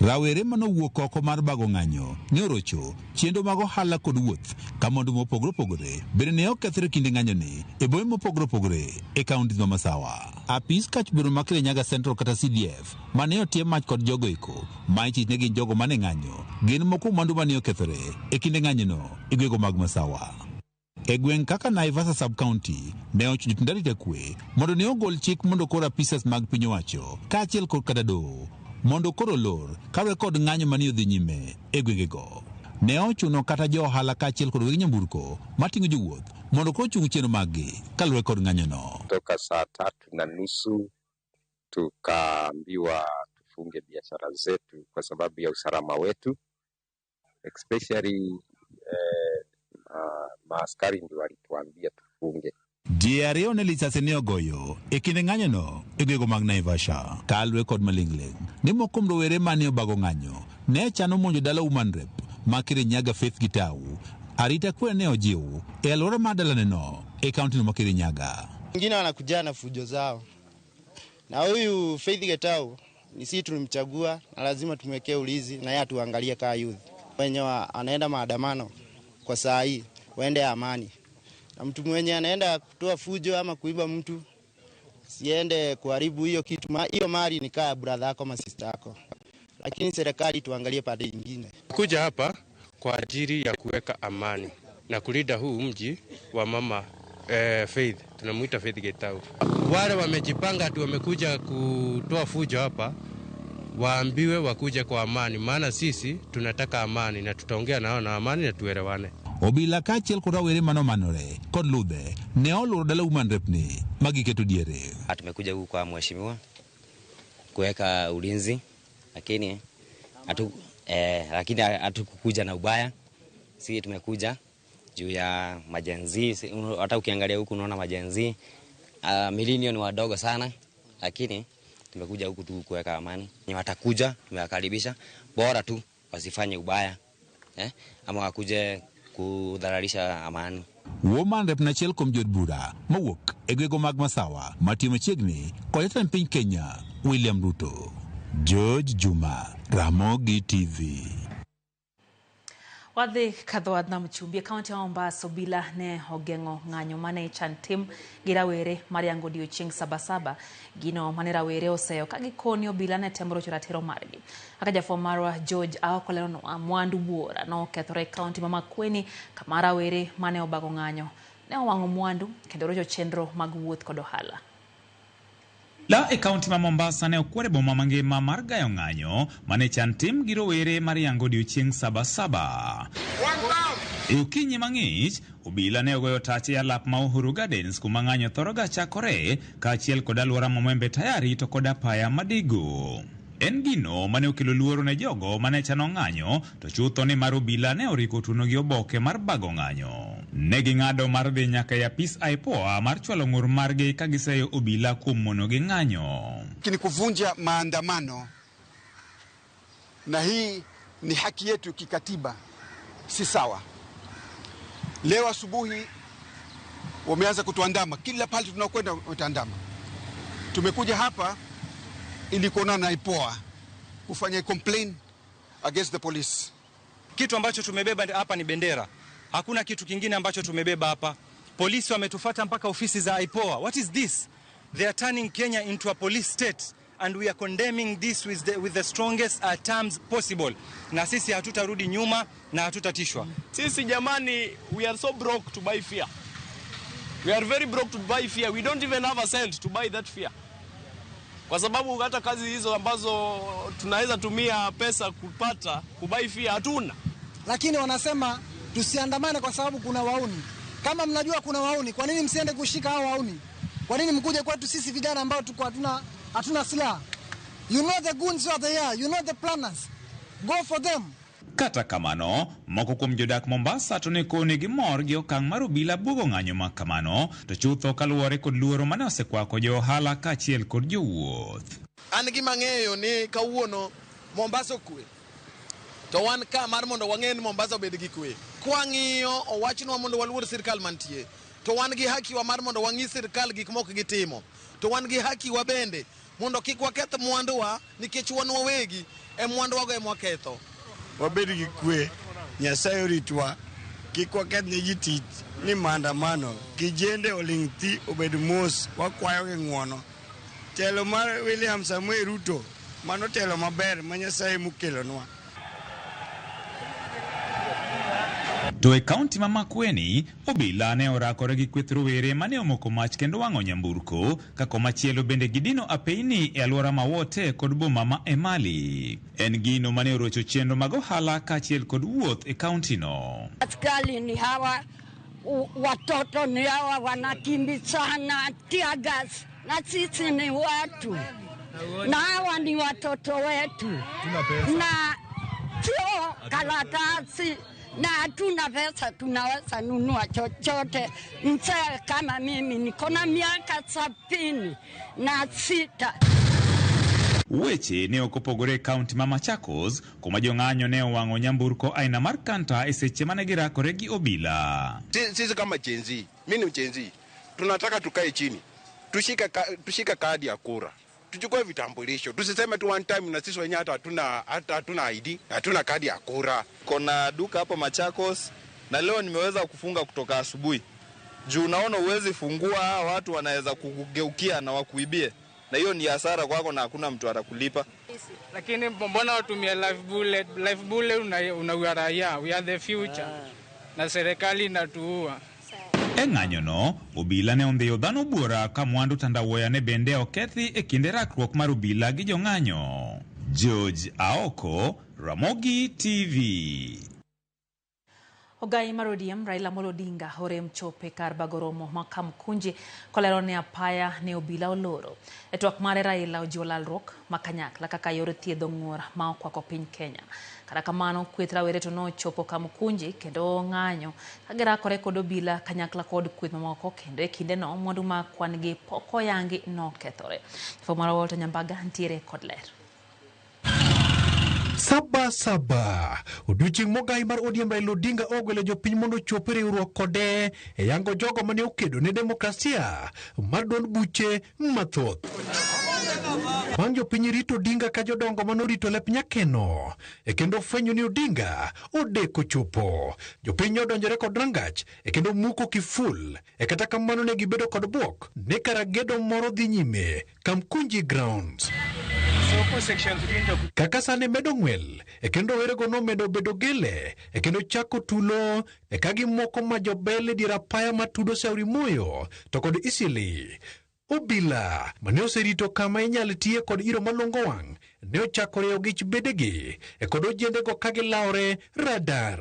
Rawere manowuok oko mar bago ng'anyo ne orocho chenro mag ohala kod wuoth ka mwandu mopogore opogore bende ne okethore kinde ng'anyoni e bombe mopogore opogore e kaunti ma Masawa. Apis kach bedo ma Kirinyaga Central kata CDF mane otie mach kod jogo eko ma ichich ne gin jogo mane ng'anyo gin moko kuom mwandu mane okethore e kinde ng'anyono e gwenge mag Masawa. E gweng' kaka Naivasha sub-county ne ochuno jotend arita kwe mondo ne ogol chik mondo koro apisas mag piny owacho kaachiel kod kata doho mondo koro olor kaluwore kod ng'anyo mane odhi nyime e gwengego. Ne ochuno kata jo ohala kaachiel kod weg nyamburko mating'o jowuoth mondo koro ochung chenro maggi kaluwore kod ng'anyono. Toka saa 3:30 tukaambiwa tufunge biashara zetu kwa sababu ya usalama wetu, especially maaskari ndio walituambia tufunge. Ji ariyo ne lisasi ne ogoyo e kinde ng'anyono e gwenge mag Naivasha. Kaluwore kod maling'ling' ni moko kuom rowere mane obago ng'anyo ne chano monjo dala woman rep ma Kirinyaga Faith Gitau. Arita kwe ne ojiw e alwora mar dalaneno e kaunti ma Kirinyaga. Wengine wanakuja na fujo zao, na huyu Faith Gitau ni sisi tulimchagua na lazima tumwekee ulinzi na yeye atuangalie kama youth. Wenye anaenda maandamano kwa saa hii waende amani, na mtu mwenye anaenda kutoa fujo ama kuiba mtu siende kuharibu hiyo kitu. Hiyo mali ni kaya brother yako ama sister yako, lakini serikali tuangalie pande nyingine. Kuja hapa kwa ajili ya kuweka amani na kulinda huu mji wa mama Faith, tunamuita Faith Gitau. Wale wamejipanga ati wamekuja kutoa fujo hapa, waambiwe wakuje kwa amani, maana sisi tunataka amani na tutaongea nao na amani na tuelewane. Obila kaachiel kod rawere manomanore kod ludhe ne oluoro dala woman rep ni magiketo diere. Tumekuja huku kwa mheshimiwa kuweka ulinzi, lakini hatukukuja na ubaya. Sisi tumekuja juu ya majenzi. Hata ukiangalia huku unaona majenzi millennial ni wadogo sana, lakini tumekuja huku tu kuweka amani. Ni watakuja, tumewakaribisha, bora tu wasifanye ubaya ama wakuje kudhararisha amani. Woman rep nachiel kuom jood bura mowuok e gwenge mag Masawa matiyo machiegni kod jatend piny Kenya William Ruto. George Juma, Ramogi TV. Wadhi kadho nam chumbi e kaunti ya Mombasa, obila ne ogeng'o ng'anyo mane ichan tim gi rawere mar yango odiochieng' Sabasaba. Gino mane rawere oseyo ka gikoni obila ne temo rocho ratiro margi. Kaka jafwambo marwa George Aoko leronwa, mwandu buora nokethore e kaunti ma Makueni kama rawere mane obago ng'anyo ne owang'o mwandu kendo rocho chenro mag wuoth kod ohala. La e kaunti ma Mombasa ne okwere boma mangima mar gayo ng'anyo mane chan tim gi rowere mar yango odiochieng' Sabasaba. E okinyi mang'ich, obila ne ogoyo tach e alap ma Uhuru Gardens kuma ng'anyo thoro ga chakore kaachiel kod alwora ma Mwembe Tayari to kod apaya Madigo. En gino mane okelo luoro ne jogo mane chano ng'anyo to chutho ni mar obila ne oriko tuono gi oboke mar bago ng'anyo. Ne ging'ado mar dhi nyaka e apis IPOA mar chwalo ng'ur margi ka giseyo obila kuom mono gi ng'anyo. Ni kuvunja maandamano, na hii ni haki yetu kikatiba, si sawa. Leo asubuhi wameanza kutuandama, kila pale tunakwenda wataandama. Tumekuja hapa ili kuonana na IPOA kufanya complaint against the police. Kitu ambacho tumebeba hapa ni bendera. Hakuna kitu kingine ambacho tumebeba hapa. Polisi wametufuata mpaka ofisi za IPOA. What is this? They are turning Kenya into a police state and we are condemning this with the strongest terms possible. Na sisi hatutarudi nyuma na hatutatishwa. Sisi jamani, we are so broke to buy fear. We are very broke to buy fear. We don't even have a cent to buy that fear. Kwa sababu hata kazi hizo ambazo tunaweza tumia pesa kupata kubuy fear hatuna. Lakini wanasema tusiandamane kwa sababu kuna wauni. Kama mnajua kuna wauni, kwa nini msiende kushika hao wauni? Kwa nini mkuje kwetu sisi vijana ambao tuko hatuna silaha? You know the goons are there, you know the planners. Go for them. Kata kamano, moko kuom jodak Mombasa to ne koni gimor gi okang' mar obila buogo ng'anyo ma kamano, to chutho kaluwore kod luoro mane osekwako jo ohala kaachiel kod jowuoth. An gima ang'eyo ni kawuono Mombasa okwe. To wan ka mar mondo wang'e ni Mombasa obed gi kwe. Kwang'iyo owachnwa mondo waluor sirkal mantie. To wan gi haki wa mar mondo wang'i sirkal gik moko gitimo. To wan gi haki wa bende Mondo kik waketh mwanduwa nikech wan wawegi e mwanduwago ema waketho. Wabed gi kwe, Nyasaye oritwa, kik waketh ne ji tich ni maandamano, kijende oling' thi obed mos, wakwayo gi ng'uono. Telo mar William Samoei Ruto, mano telo maber ma Nyasaye mokelonwa. To e kaunti ma Makueni, obila ne orakore gi kweth rowere mane omoko mach kendo wang'o nyamburko, ka komachielo bende gidino apeyni e alwora ma Wote kod boma ma Emali. En gino mane orocho chenro mag ohala kaachiel kod wuoth e kauntino. Askari ni hawa, watoto ni hawa wanakimbizana tear gas, na sisi ni watu na hawa ni watoto wetu, na sio karatasi na hatuna pesa tunaweza nunua chochote. Mzee kama mimi niko na miaka 76. Weche ne ok opogore e kaunti ma Machakos, kuma jong'anyo ne owang'o nyamburko aina mar kanta e seche mane girakore gi obila. Sisi kama Gen Z, mimi ni Gen Z, tunataka tukae chini, tushike kadi ya kura, tuchukue vitambulisho, tusiseme tu one time na sisi wenyewe hata hatuna ID, hatuna kadi ya kura. Kona duka hapo Machakos na leo nimeweza kufunga kutoka asubuhi. Juu unaona uwezi fungua, watu wanaweza kukugeukia na wakuibie. Na hiyo ni hasara kwako na hakuna mtu atakulipa. Lakini mbona watumia life bullet? Life bullet unaua raia, we are the future. Na serikali inatuua. E ng'anyono, obila ne ondhiyo dhano buora ka mwandu tandawuoya ne bende okethi e kinde rakruok mar obila gi jong'anyo. George Aoko, Ramogi TV. Ogai mar ODM Raila Amolo Odinga orem chope kar bago romo ma Kamkunji kolero ne apaya ne obila oloro. E twak mare Raila ojiwo lalruok ma kanyakla kaka yor thiedho ng'ur ma okwako piny Kenya. Kata kamano kweth rawere to nochopo Kamkunji kendo ng'anyo ka girakore kod obila kanyakla kod kweth mamoko, kendo e kindeno mwandu ma kwan gi pok oyangi nokethore. Jafwambo marwa Walter Nyambaga ntiere kod ler. Saba saba odiochieng' mogai mar ODM Raila Odinga ogwelo jopiny mondo ochop e riwruok kode e yango jogo mane okedo ne demokrasia mar duond buche mathoth. Bang' jopiny rito Odinga ka jodongo mane orito lep nyakeno e kendo fwenyo ni Odinga odeko chopo. Jopiny odonjore kod rangach e kendo muko kiful e kata kamano ne gibedo kod bwok ni kara gedo moro dhi nyime Kamkunji Grounds. Kaka sani medo ng'wel e kendo werego nomedo bedo gele e kendo chako tulo e ka gimoko ma jobel e dier apaya matudo Shauri Moyo to kod Isili. Obila mane oserito kama inyal tiye kod iro malongo wang' ne ochako rieyo gich bedegi e kod ojendego ka gilawore radar.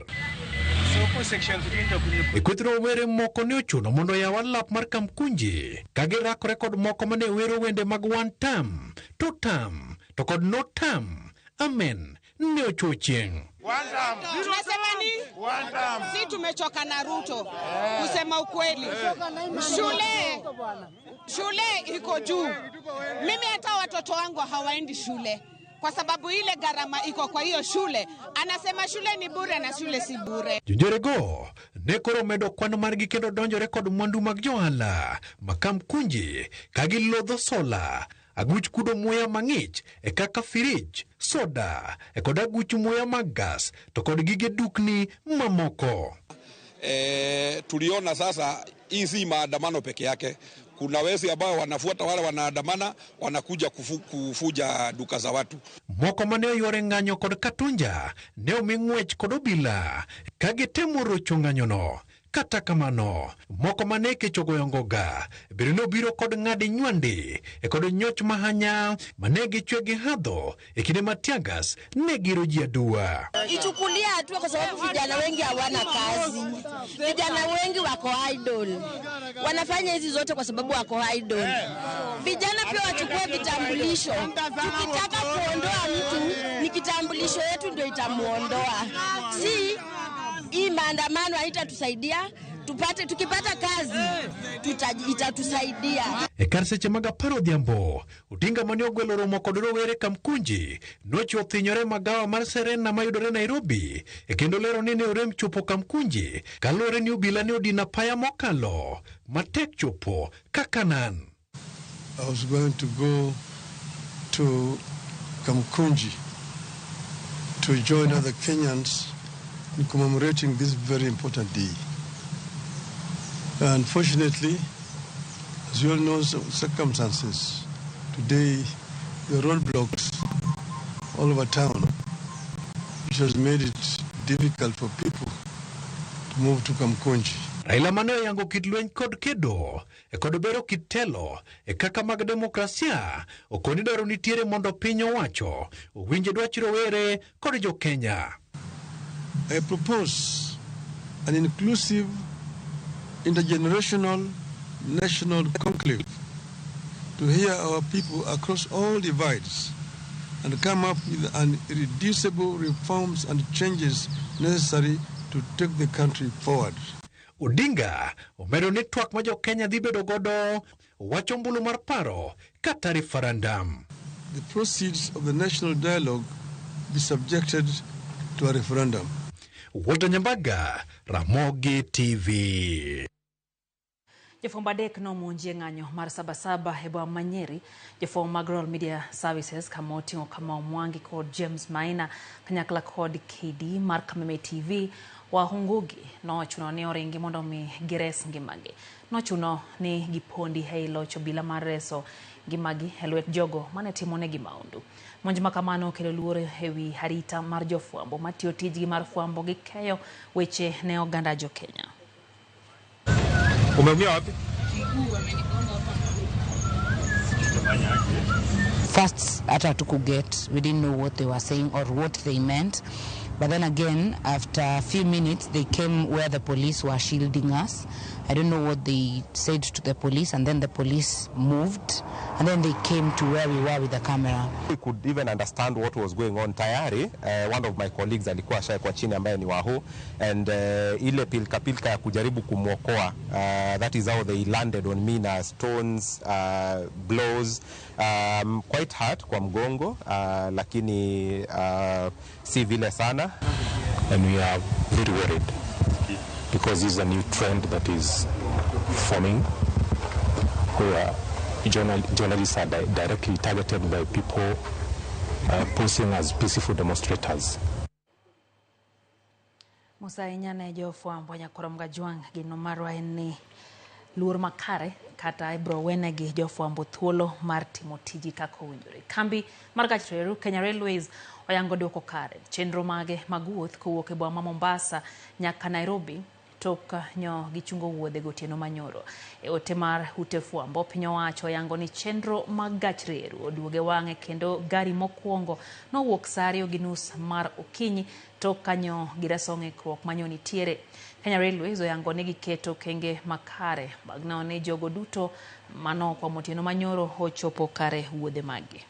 E kweth rowere moko ne ochuno mondo oyaw alap mar Kamkunji ka girakore kod moko mane wero wende mag one term, two term to kod no term. Amen ne ochuo chieng'. Tunasema ni si tumechoka na Ruto. Kusema ukweli, shule iko juu. Mimi hata watoto wangu hawaendi shule kwa sababu ile gharama iko kwa hiyo shule. Anasema shule ni bure na shule si bure. Jonjorego ne koro medo kwan margi kendo donjore kod mwandu mag johala ma Kamkunji ka gilodho sola, aguch kudo muya mang'ich e kaka firij, soda e kod aguch muya mag gas to kod gige dukni mamoko. Tuliona sasa hii si maandamano peke yake. Kuna wezi ambao wanafuata wale wanaandamana, wanakuja kufuja duka za watu. Moko mane oyuore ng'anyo kod Katunja ne omi ng'wech kod obila ka gitemo rocho ng'anyono. Kata kamano, moko mane kech ogoyo ngoga bende nobiro kod ng'adi nywandi e kod nyoch mahanya mane gichwe gi hadho e kinde ma teargas ne giro ji aduwa. Ichukulia hatua kwa sababu vijana wengi hawana kazi. Vijana wengi wako idle. Wanafanya hizi zote kwa sababu wako idle. Vijana pia wachukue vitambulisho. Tukitaka kuondoa mtu, ni kitambulisho yetu ndio itamuondoa. Si hii maandamano haitatusaidia, tukipata kazi itatusaidia. E kar seche mag 10 odhiambo, Odinga mane ogwelo romo kod rowere Kamkunji nochiwo thinyore magawa mar Serena mayudore Nairobi e kendo lero ni ne orem chopo Kamkunji kaluwore ni obila ne odino apaya mokalo matek chopo kaka nan. I was going to go to Kamkunji to join other Kenyans in commemorating this very important day. Unfortunately, as you all know, circumstances, today there are roadblocks all over town, which has made it difficult for people to move to Kamkunji. Raila mane oyango kit lweny kod kedo e kod bero kit telo e kaka mag demokrasia okoni dwaro nitiere mondo piny owacho owinj dwach rowere kod jo Kenya. I propose an inclusive, intergenerational, national conclave to hear our people across all divides and come up with an irreducible reforms and changes necessary to take the country forward. Odinga omedo ni twak ma jo Kenya dhi bedo godo wacho ombulu mar paro kata referendum. The proceeds of the national dialogue be subjected to a referendum. Walter Nyambaga, Ramogi TV. Jofwambo adek nomonji e ng'anyo mar Sabasaba e boma ma Nyeri. Jofwambo mag Royal Media Services kama oting'o Kamau Mwangi kod James Maina kanyakla kod KD mar Kameme TV Wahungugi nochuno ni oringi mondo mi gires ngimagi. Nochuno ni gipondi e loch obila mar reso ngimagi e lwet jogo mane timonegi maundu. Monj ma kamano okelo luoro ewi arita mar jofwambo matiyo tijgi mar fwambo gi keyo weche ne oganda jo Kenya. Umeumia wapi? First, hata hatukuget, we didn't know what they were saying or what they meant. But then again, after a few minutes, they came where the police were shielding us. I don't know what they said to the police, and then the police moved, and then they came to where we were with the camera. We could even understand what was going on. Tayari, one of my colleagues alikuwa ashaekwa chini ambaye ni Wahu, and ile pilka pilka ya kujaribu kumwokoa, that is how they landed on me na stones, blows, quite hard kwa mgongo, lakini si vile sana. And we are very worried because this is a new trend that is forming where journalists are directly targeted by people posing as peaceful demonstrators. Musa ahinya ne jofwambo Nyakoro Mgajwang' gino marwa en ni luor makare kata ibro wenegi jofwambo thuolo mar timo tiji kaka owinjore. Kambi mar gach reru Kenya Railways oyango duoko kare chenro mage mag wuoth kowuok e boma ma Mombasa nyaka Nairobi tok nyo gichungo wuodhe gotieno manyoro. E ote mar ute fwambo piny owacho oyango ni chenro mag gach reru oduoge wang'e kendo gari mokwongo nowuok saa 2:30 mar okinyi tok kanyo gireso ng'ikruok manyo nitiere. Kenya Railways oyango ni giketo okenge makare mag neno ni jogo duto manokwamo otieno manyoro ochopo kare wuodhe maggi.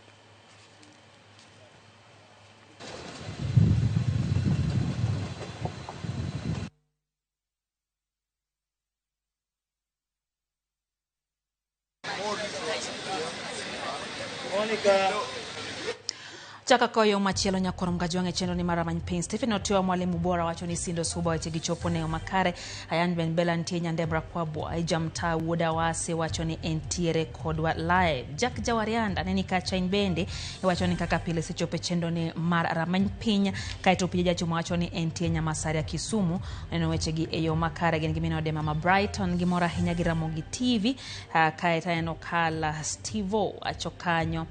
Chaka koyo machielo Nyakoro Mgajwang' e chenro ni mar Ramany Piny. Stephen Otiwa mwalimu bora wacho ni Sindo Suba weche gichopo ne makare. Ayan Ben Bela nitie Nyandebra Kwabwa. Ija Mtaa Wuoda Wase wacho ni entiere kodwa live. Jack Jawarianda neni kacha in bende wacho ni kaka pile sichope chenro ni mar Ramany Piny. Kaeto Pija Jachuma wacho ni entie Nyamasaria Kisumu. Neno weche gi eyo makare gin gimino de Mama Brighton gimora ahinya gi Ramogi TV. Kaeto aneno Kala Stevo achokanyo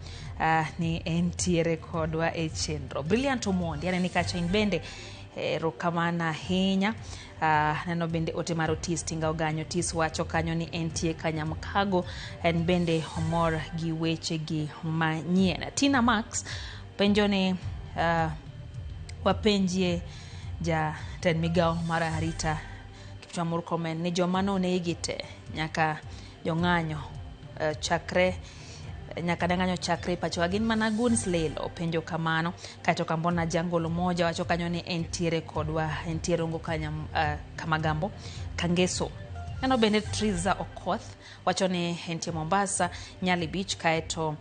ni entiere kodwa e chenro. Brilliant Omondi aneni kacha in bende erokamano ahinya. Neno bende ote mar Otis Tinga Oganyo. Otis wacho kanyo ni entie Kanyamkago en bende omor gi weche gi manyien. Tina Max penjo ni wapenjie jatend migao mar arita Kipchumba Murkomen ni joma nonegi te nyaka jong'anyo chakre nyaka dang'anyo chakre pacho gin mana guns lelo penjo kamano. Kaeto Kambona Jangolo moja wacho kanyo ni entiere kodwa entiere ongo kanya Kamagambo Kangeso. Neno bende Triza Okoth wacho ni entie Mombasa Nyali Beach. Kaeto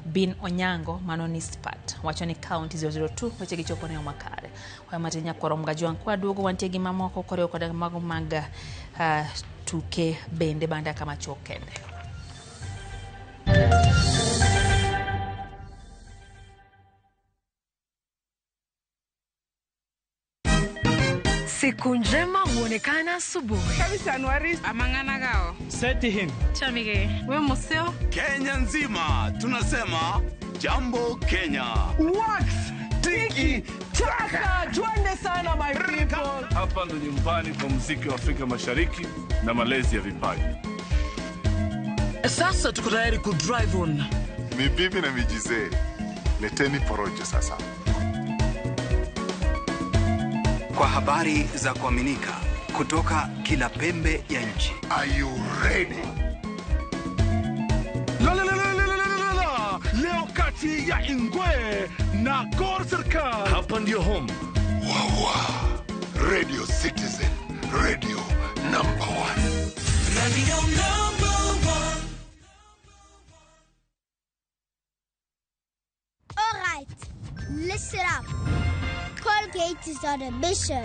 Bin Onyango mano ni Spat wacho ni county 002 weche gichopo ne makare. Kwa matin Nyakoro Mgajwang' kwa duogo wantie gi mamoko koriwo koda mago mag tuke bende banda kama chuok kende. Siku njema huonekana asubuhi. Kabisa Anuari amang'ana gao. Seti him. Chamige. We museo. Kenya nzima tunasema jambo Kenya. Wax tiki taka, twende sana my people. Hapa ndo nyumbani kwa muziki wa Afrika Mashariki na malezi ya vipaji. Sasa tuko tayari ku drive on. Ni bibi na mijizee, leteni porojo sasa. Kwa habari za kuaminika kutoka kila pembe ya nchi. Are you ready? La la la la la la la la. Leo kati ya Ingwe na Gor Serikal. Hapa ndio home. Wawa. Radio Citizen, radio number 1. Radio number 1. All right, listen up. Colgate is on a mission.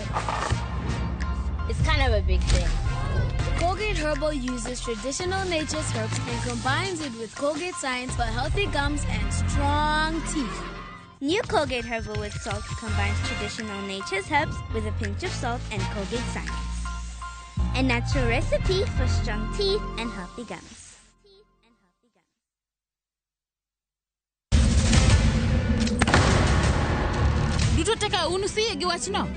It's kind of a big thing. Colgate Herbal uses traditional nature's herbs and combines it with Colgate science for healthy gums and strong teeth. New Colgate Herbal with Salt combines traditional nature's herbs with a pinch of salt and Colgate science. A natural recipe for strong teeth and healthy gums. Duto teka unu siye gi wachno.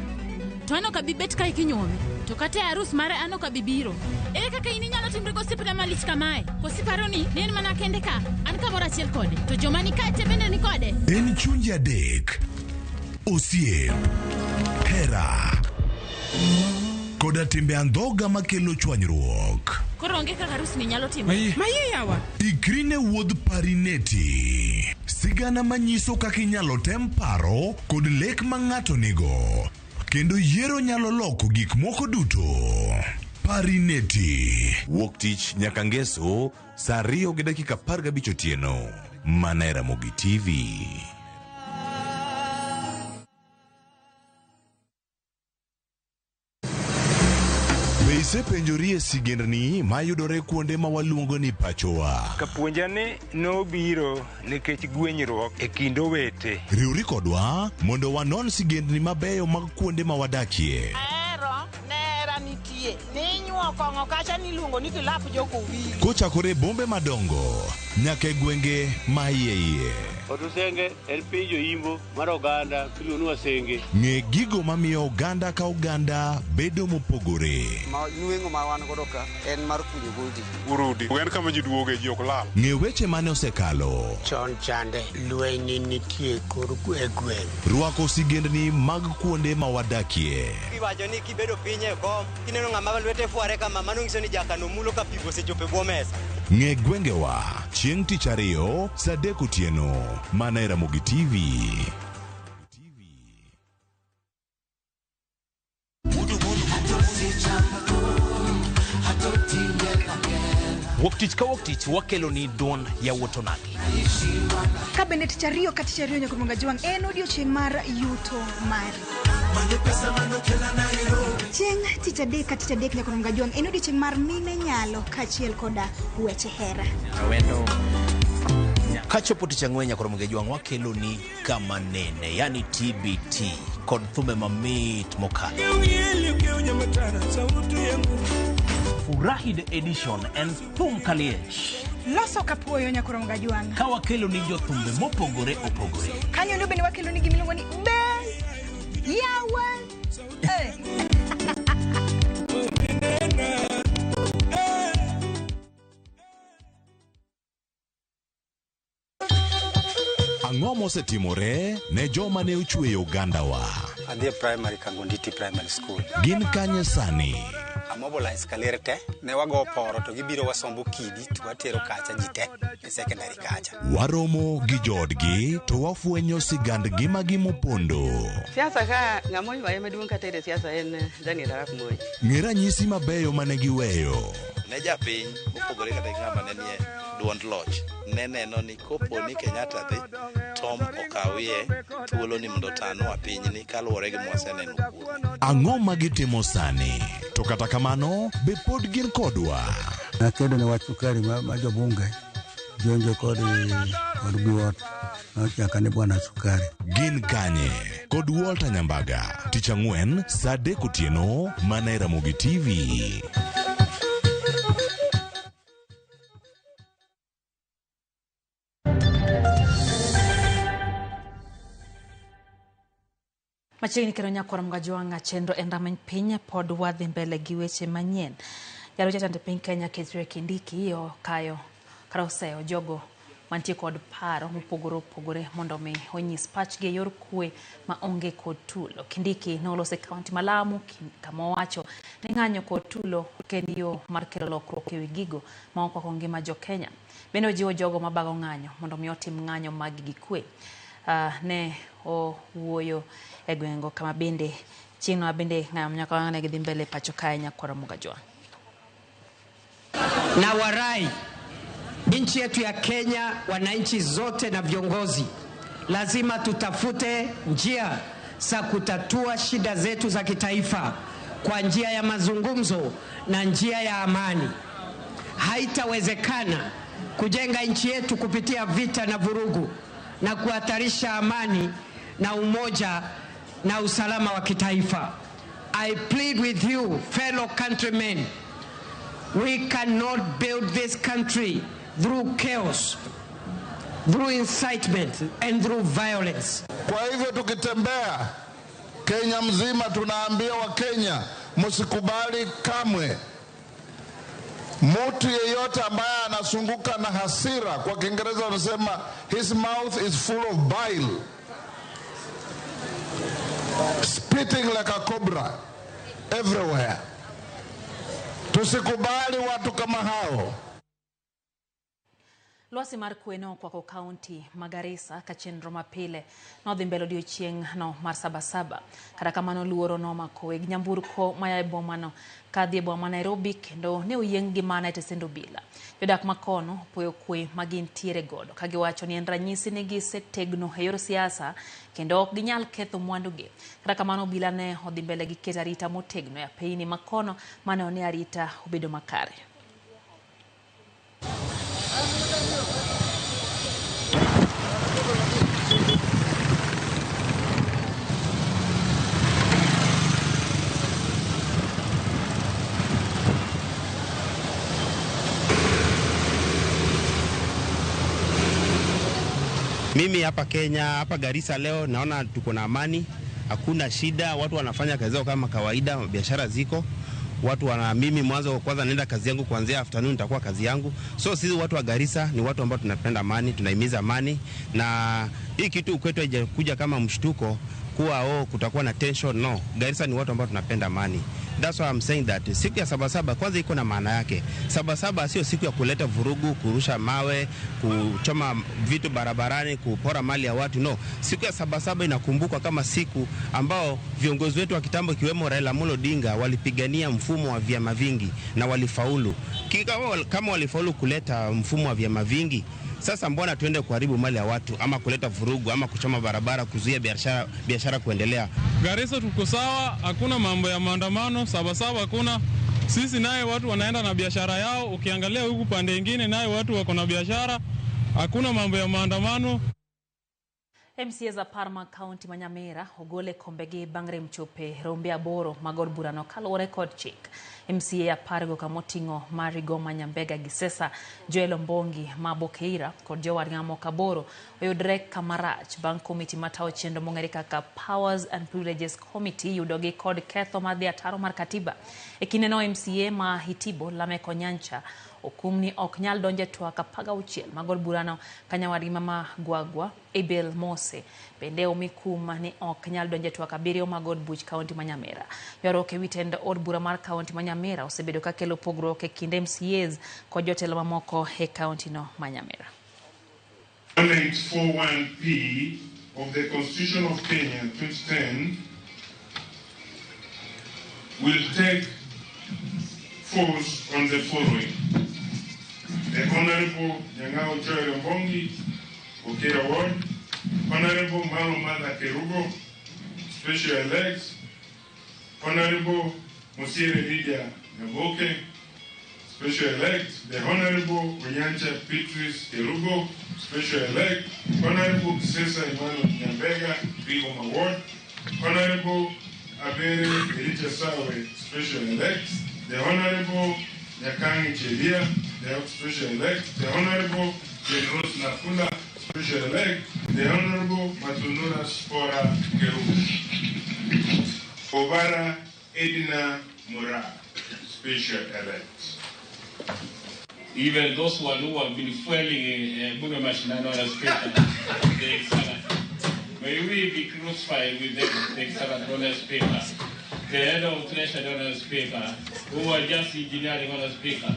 To an ok abi bet kae kinyuome. To kata e arus mare an ok abi biro. Ere kaka in inyalo timri gosiepna malich kamae? Koso iparo ni ne en mana kende ka? An kamoro achiel kode. To joma ni kae te bende ni kode. En chunje adek, osiep, hera, koda timbe andhoga makelo chwanyruok. Koro onge kaka arus ni nyalo timore. Maye yawa. Ikri ne wuodh Parineti. Sigana manyiso kaka inyalo tem paro kod lek ma ng'ato nigo. Kendo yiero nyalo loko gik moko duto. Parineti. Wuok tich nyaka ngeso saa 2:15 otieno. Mana e Ramogi TV. Be isepenjori e sigendni mayudore kuonde ma waluongo ni pachowa? Kapuonja ni nobiro nikech gwenyruok e kind owete. Riwri kodwa mondo wanon sigendni mabeyo mag kuonde ma wadakie. Ahero nera nitie ninyuo kong'o kacha niluongo ni kilap jokowili. Kochakore e bombe madongo nyaka e gwenge ma iye iye. Otusenge en piny joimbo mar oganda miluongo ni Wasenge. Ng'e gigo mamiyo oganda ka oganda bedo mopogore. Ma nweng'o ma wan godo ka en mar kunyo goldi. Urudi. En kama ji duoge ji ok lal. Ng'e weche mane osekalo. Chon chande lweny nitie kor e gweng'. Rwako sigendni mag kuonde ma wadakie. Iwacho ni kibedo piny e kom, kineno ng'ama lwete fware kama, mano nyiso ni jakano mulo ka pi osechopo e bwo mesa. Ng'e gwengewa chieng' tich ariyo saa 3 otieno mana e Ramogi TV. Wuok tich ka wuok tich wakelo ni duond yawuot onagi. Ka bende tich ariyo ka tich ariyo nyaka Jwang' en odiochieng' mar yuto mari. Chieng' tich adek ka tich adek nyaka Jwang' en odiochieng' mar mine nyalo kaachiel koda weche hera. Awendo. Kachopo tich ang'wen nyaka Jwang' wakelo ni kama nene, yani TBT kod thumbe mamit mokalo. Furahi the edition and thum kaliech. Loso kapuoyo nyaka Jwang'. Ka wakelo ni jothumbe mopogore opogore. Kanyo ndio bende wakelo ni gimiluongo ni be yawa. Ang'o mosetimore ne joma ne ochweyo ogandawa? Adhi e primary Kangonditi Primary School. Gin kanye sani? Amobilize kaler te, ne wago poro to gibiro wasombo kidi to watero kacha ji te e secondary kacha. Waromo gi joodgi to wafwenyo sigand ngimagi mopondo. Siasa ka ng'ama oywaye maduong' kata e siasa en Daniel Arap Moi. Ng'e ranyisi mabeyo mane giweyo. Ne japiny mopogore kata gi ng'ama ne nie duond loch ne neno ni kopo ni Kenyatta dhi Tom okawie thuolo ni mondo otanwa pinyni kaluwore gi mwaseneno kuome. Ang'o ma gitimo sani? To kata kamano, be pod gin kodwa? Nakedo ne wach sukari ma jobunge jonjo kod biwot. Nochaka ni Bwana Sukari. Gin Kanye kod Walter Nyambaga tich ang'wen saa 3 otieno mana e Ramogi TV. Machiegni kendo nyakwar Mgajwang'a chenro en rameny piny pod wadhi mbele gi weche manyien. Jalup jatend piny Kenya Kithure Kindiki okayo kata oseyo jogo mantie kod paro mopogore opogore mondo mi onyis pachgi e yor kwe ma onge kod tulo. Kindiki noloso e kaunti ma Lamu kama owacho ni ng'anyo kod tulo ok en yo mar kelo lokruok ewi gigo ma okwako ngima jo Kenya. Bende ojiwo jogo mabago ng'anyo mondo mi otim ng'anyo mag gi kwe. Ne owuoyo e gweng'go kama bende chieng'no ma bende ng'anyo nyaka ne gidhi mbele pacho kae nyakwar Mugajwang'. Na warai nchi yetu ya Kenya, wananchi zote na viongozi, lazima tutafute njia za kutatua shida zetu za kitaifa kwa njia ya mazungumzo na njia ya amani. Haitawezekana kujenga nchi yetu kupitia vita na vurugu na kuhatarisha amani na umoja na usalama wa kitaifa. I plead with you, fellow countrymen, we cannot build this country through chaos, through incitement and through violence. Kwa hivyo tukitembea Kenya mzima tunaambia Wakenya msikubali kamwe mtu yeyote ambaye anasunguka na hasira, kwa Kiingereza wanasema his mouth is full of bile, spitting like a cobra everywhere. Tusikubali watu kama hao. Lwasi mar kwe ne okwako kaunti ma Garissa ka chenro mapile nodhi mbele odiochieng' no mar Sabasaba. Kata kamano luoro nomako weg nyamburko maya e bomano kadhi e boma ma Nairobi kendo ne oyieng' gi mana e tesend obila. Jodak makono opoyo kwe ma gintiere godo ka giwacho ni en ranyisi ni gisetegno e yor siasa kendo ok ginyal ketho mwandugi. Kata kamano obila ne odhi mbele gi keto arita motegno e apeyni makono mane one arita obedo makare. Mimi hapa Kenya, hapa Garissa leo naona tuko na amani, hakuna shida, watu wanafanya kazi zao kama kawaida, biashara ziko. Watu wana, mimi mwanzo kwanza naenda kazi yangu kuanzia afternoon nitakuwa kazi yangu. So sisi watu wa Garissa ni watu ambao tunapenda amani, tunahimiza amani, na hii kitu kwetu haijakuja kama mshtuko kuwa oh, kutakuwa na tension. No, Garissa ni watu ambao tunapenda amani. That's why I'm saying that siku ya Sabasaba kwanza iko na maana yake. Sabasaba sio siku ya kuleta vurugu, kurusha mawe, kuchoma vitu barabarani, kupora mali ya watu. No, siku ya Sabasaba inakumbukwa kama siku ambao viongozi wetu wa kitambo kiwemo Raila Amolo Odinga walipigania mfumo wa vyama vingi na walifaulu. Kama walifaulu kuleta mfumo wa vyama vingi, sasa mbona tuende kuharibu mali ya watu ama kuleta vurugu ama kuchoma barabara, kuzuia biashara kuendelea? Garissa tuko sawa, hakuna mambo ya maandamano, Sabasaba hakuna. Sisi naye watu wanaenda na biashara yao, ukiangalia huku pande nyingine naye watu wako na biashara, hakuna mambo ya maandamano. MCAs apar mag kaunti ma Nyamira ogol e kombegi bang' rem chope rombe 8 mag od burano kaluwore kod chik. MCA 10 go kamoting'o Marigo ma Nyambega gi Sesa, Joel Ombongi ma Bokeira kod jowadgi mamoko 8 oyudre kamarach bang' komiti matayo chenro mong'ere kaka Powers and Privileges Committee yudogi kod ketho mar dhi ataro mar katiba. E kindeno MCA ma Hitibo Lamek Onyancha okum ni ok nyal donjo e twak 16 mag od burano ka nyawadgi mama Gwagwa Abel Mose bende omi kum ni ok nyal donjo e twak 7 mag od buch kaunti ma Nyamira. Ywaruok ewi tend od bura mar kaunti ma Nyamira osebedo ka kelo pogruok e kind MCAs kod jotelo mamoko e kaunti no ma Nyamira. 1841P of the Constitution of Kenya 2010 will take force on the following. The Honorable Nyang'au Joel Ombongi, Okera Ward, Honorable Malo Mada Kerugo, Special Elect, Honorable Musiere Lydia Nyaboke, Special Elect, the Honorable Onyancha Beatrice Kerubo, Special Elect, Honorable Kisesa Emmanuel Nyambega, Rigoma Ward, Honorable Abere Elijah Sawe, Special Elect, the Honorable Nyakangi Chelia, the Special Elect, the Honorable Generous Nafula, Special Elect, the Honorable Matunura Spora Kerubo. Obara Edina Mura, Special Elect. Even those one who have been fueling Bunge Mashinani on Speaker, the excellent. May we be crucified with the excellent honest Speaker, the head of Treasury honest Speaker, who are just engineering honest Speaker.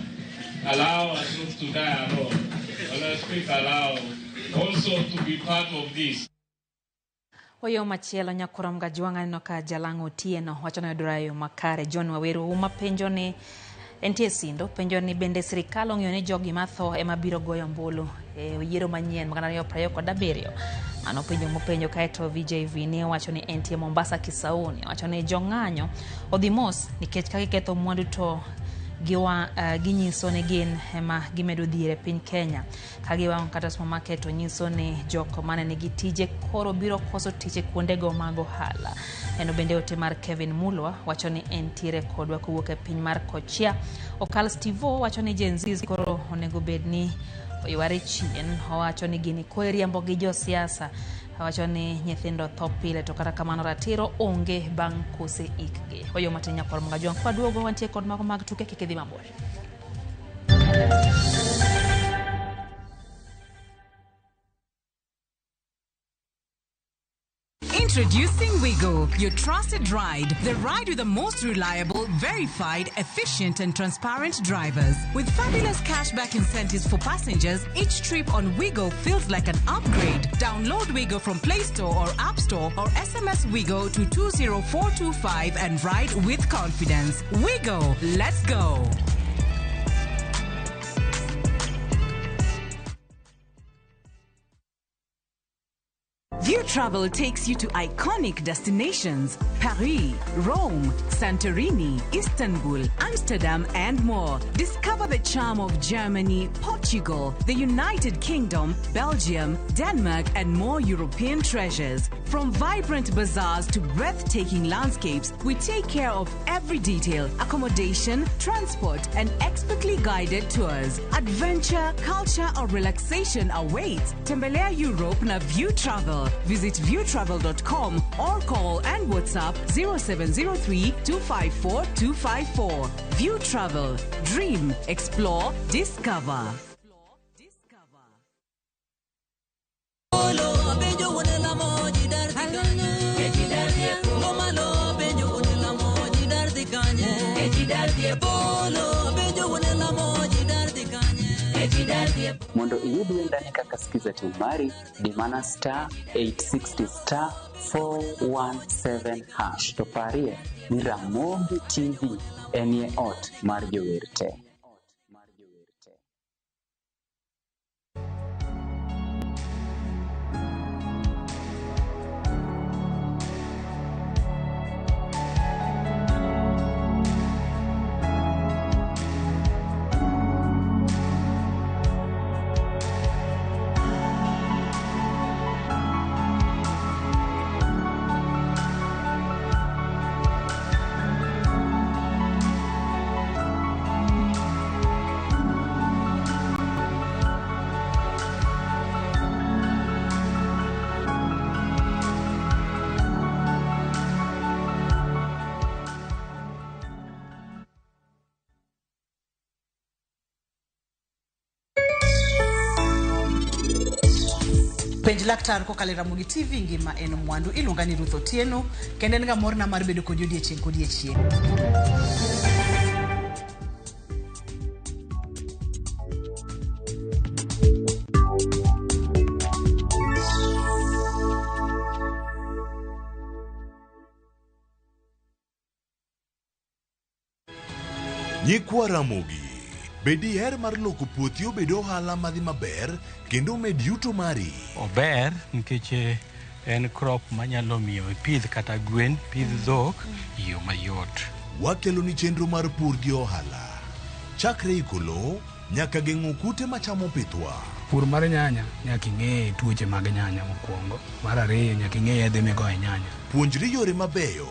Allow us not to die alone. Honest Speaker, allow also to be part of this. Oyo machielo nyakurom Gajwang' aneno ka Jalang'o Otieno wacho ni oyudore e yo makare. John Waweru uma penjo ni entie sindo penjo ni bende sirikal ong'eyo ni jogi matho ema biro goyo ombulu e yiero manyien mag 2027. Mano penjo mopenjo kaeto VJV ni wacho ni entie Mombasa Kisauni wacho ni jong'anyo odhi mos nikech ka giketho mwandu to ginyiso ni gin ema gimedo dhier e piny Kenya. Ka giwang'o kata supermarket to nyiso ni jok mane nigi tije koro biro koso tich e kuondego mag ohala. En bende ote mar Kevin Mulwa wacho ni entiere kodwa kowuok e piny mar Kochia. Okal Stevo wacho ni Gen Z koro onego bed ni oyware chien. Owacho ni gini koro iriembo gi josiasa. Owacho ni nyithindo tho pile to kata kamano ratiro onge bang' kose ikgi. Oyo matin nyakwar Mgajwang' kwaduogo wantie kod mago mag tuke kik idhi mabor. Introducing Wigo, your trusted ride. The ride with the most reliable, verified, efficient, and transparent drivers. With fabulous cashback incentives for passengers, each trip on Wigo feels like an upgrade. Download Wigo from Play Store or App Store or SMS Wigo to 20425 and ride with confidence. Wigo, let's go. View Travel takes you to iconic destinations Paris, Rome, Santorini, Istanbul, Amsterdam, and more. Discover the charm of Germany, Portugal, the United Kingdom, Belgium, Denmark, and more European treasures. From vibrant bazaars to breathtaking landscapes, we take care of every detail accommodation, transport, and expertly guided tours. Adventure, culture, or relaxation awaits. Tembelea Europe na View Travel. Visit viewtravel.com or call and WhatsApp 0703 254 254. View Travel. Dream, explore, discover. Mondo iyud wendani kaka Skiza Tune mari, di mana star 860 star 417 hash. To parie ni Ramogi TV enie ot mar jower te. Penj laktar kokalo e Ramogi TV ngima en mwandu. Iluonga ni Ruth Otieno kendo en ga morna mar bedo kodi odiechieng' kodiechieng'. Nyikwa Ramogi, be diher mar loko puothi obed ohala madhi maber kendo omed yuto mari? Ober nikech en crop manyalo miyo ipidh kata gwen, pidh dhok e yo mayot. Wakeloni chenro mar pur gi ohala. Chakre iko lowo nyaka geng'o kute machamo pithwa. Pur mar nyanya nyaka ing'e tuoche mag nyanya mokwongo. Mar ariyo nyaka ing'e yedhe migoyo e nyanya. Puonjri yore mabeyo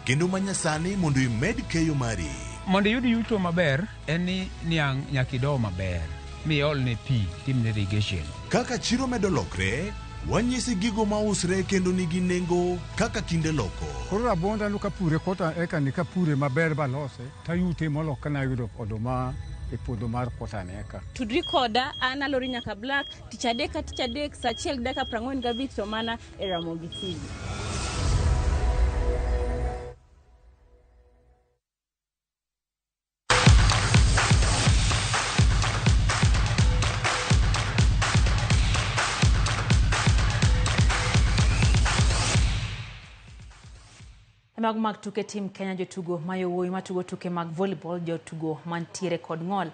kendo manyasani mondo imed keyo mari. Mondo iyud yuto maber en ni niang' nyaka ido maber miolne pi timne irrigation. Kaka chiro medo lokre, wanyisi gigo mausre kendo nigi nengo kaka kinde loko. Koro rabuonda no kapure kota eka ni kapure maber balose tayute molo kana yudo oduma e puodho mar kota ni eka. Tudri koda an Alori Nyaka Black tich adek ka tich adek saa achiel gi dakika 45 to mana e Ramogi TV. E mago mag tuke tim Kenya jotugo ma yowuoyi matugo tuke mag volleyball jotugo mantiere kod ng'ol.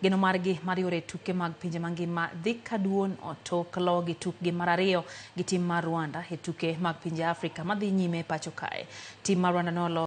Geno margi mar yore tuke mag pinje mangima dhi kaduon tok logi tukgi mar ariyo gi tim mar Rwanda e tuke mag pinje Afrika madhi nyime pacho kae. Tim mar Rwanda nolo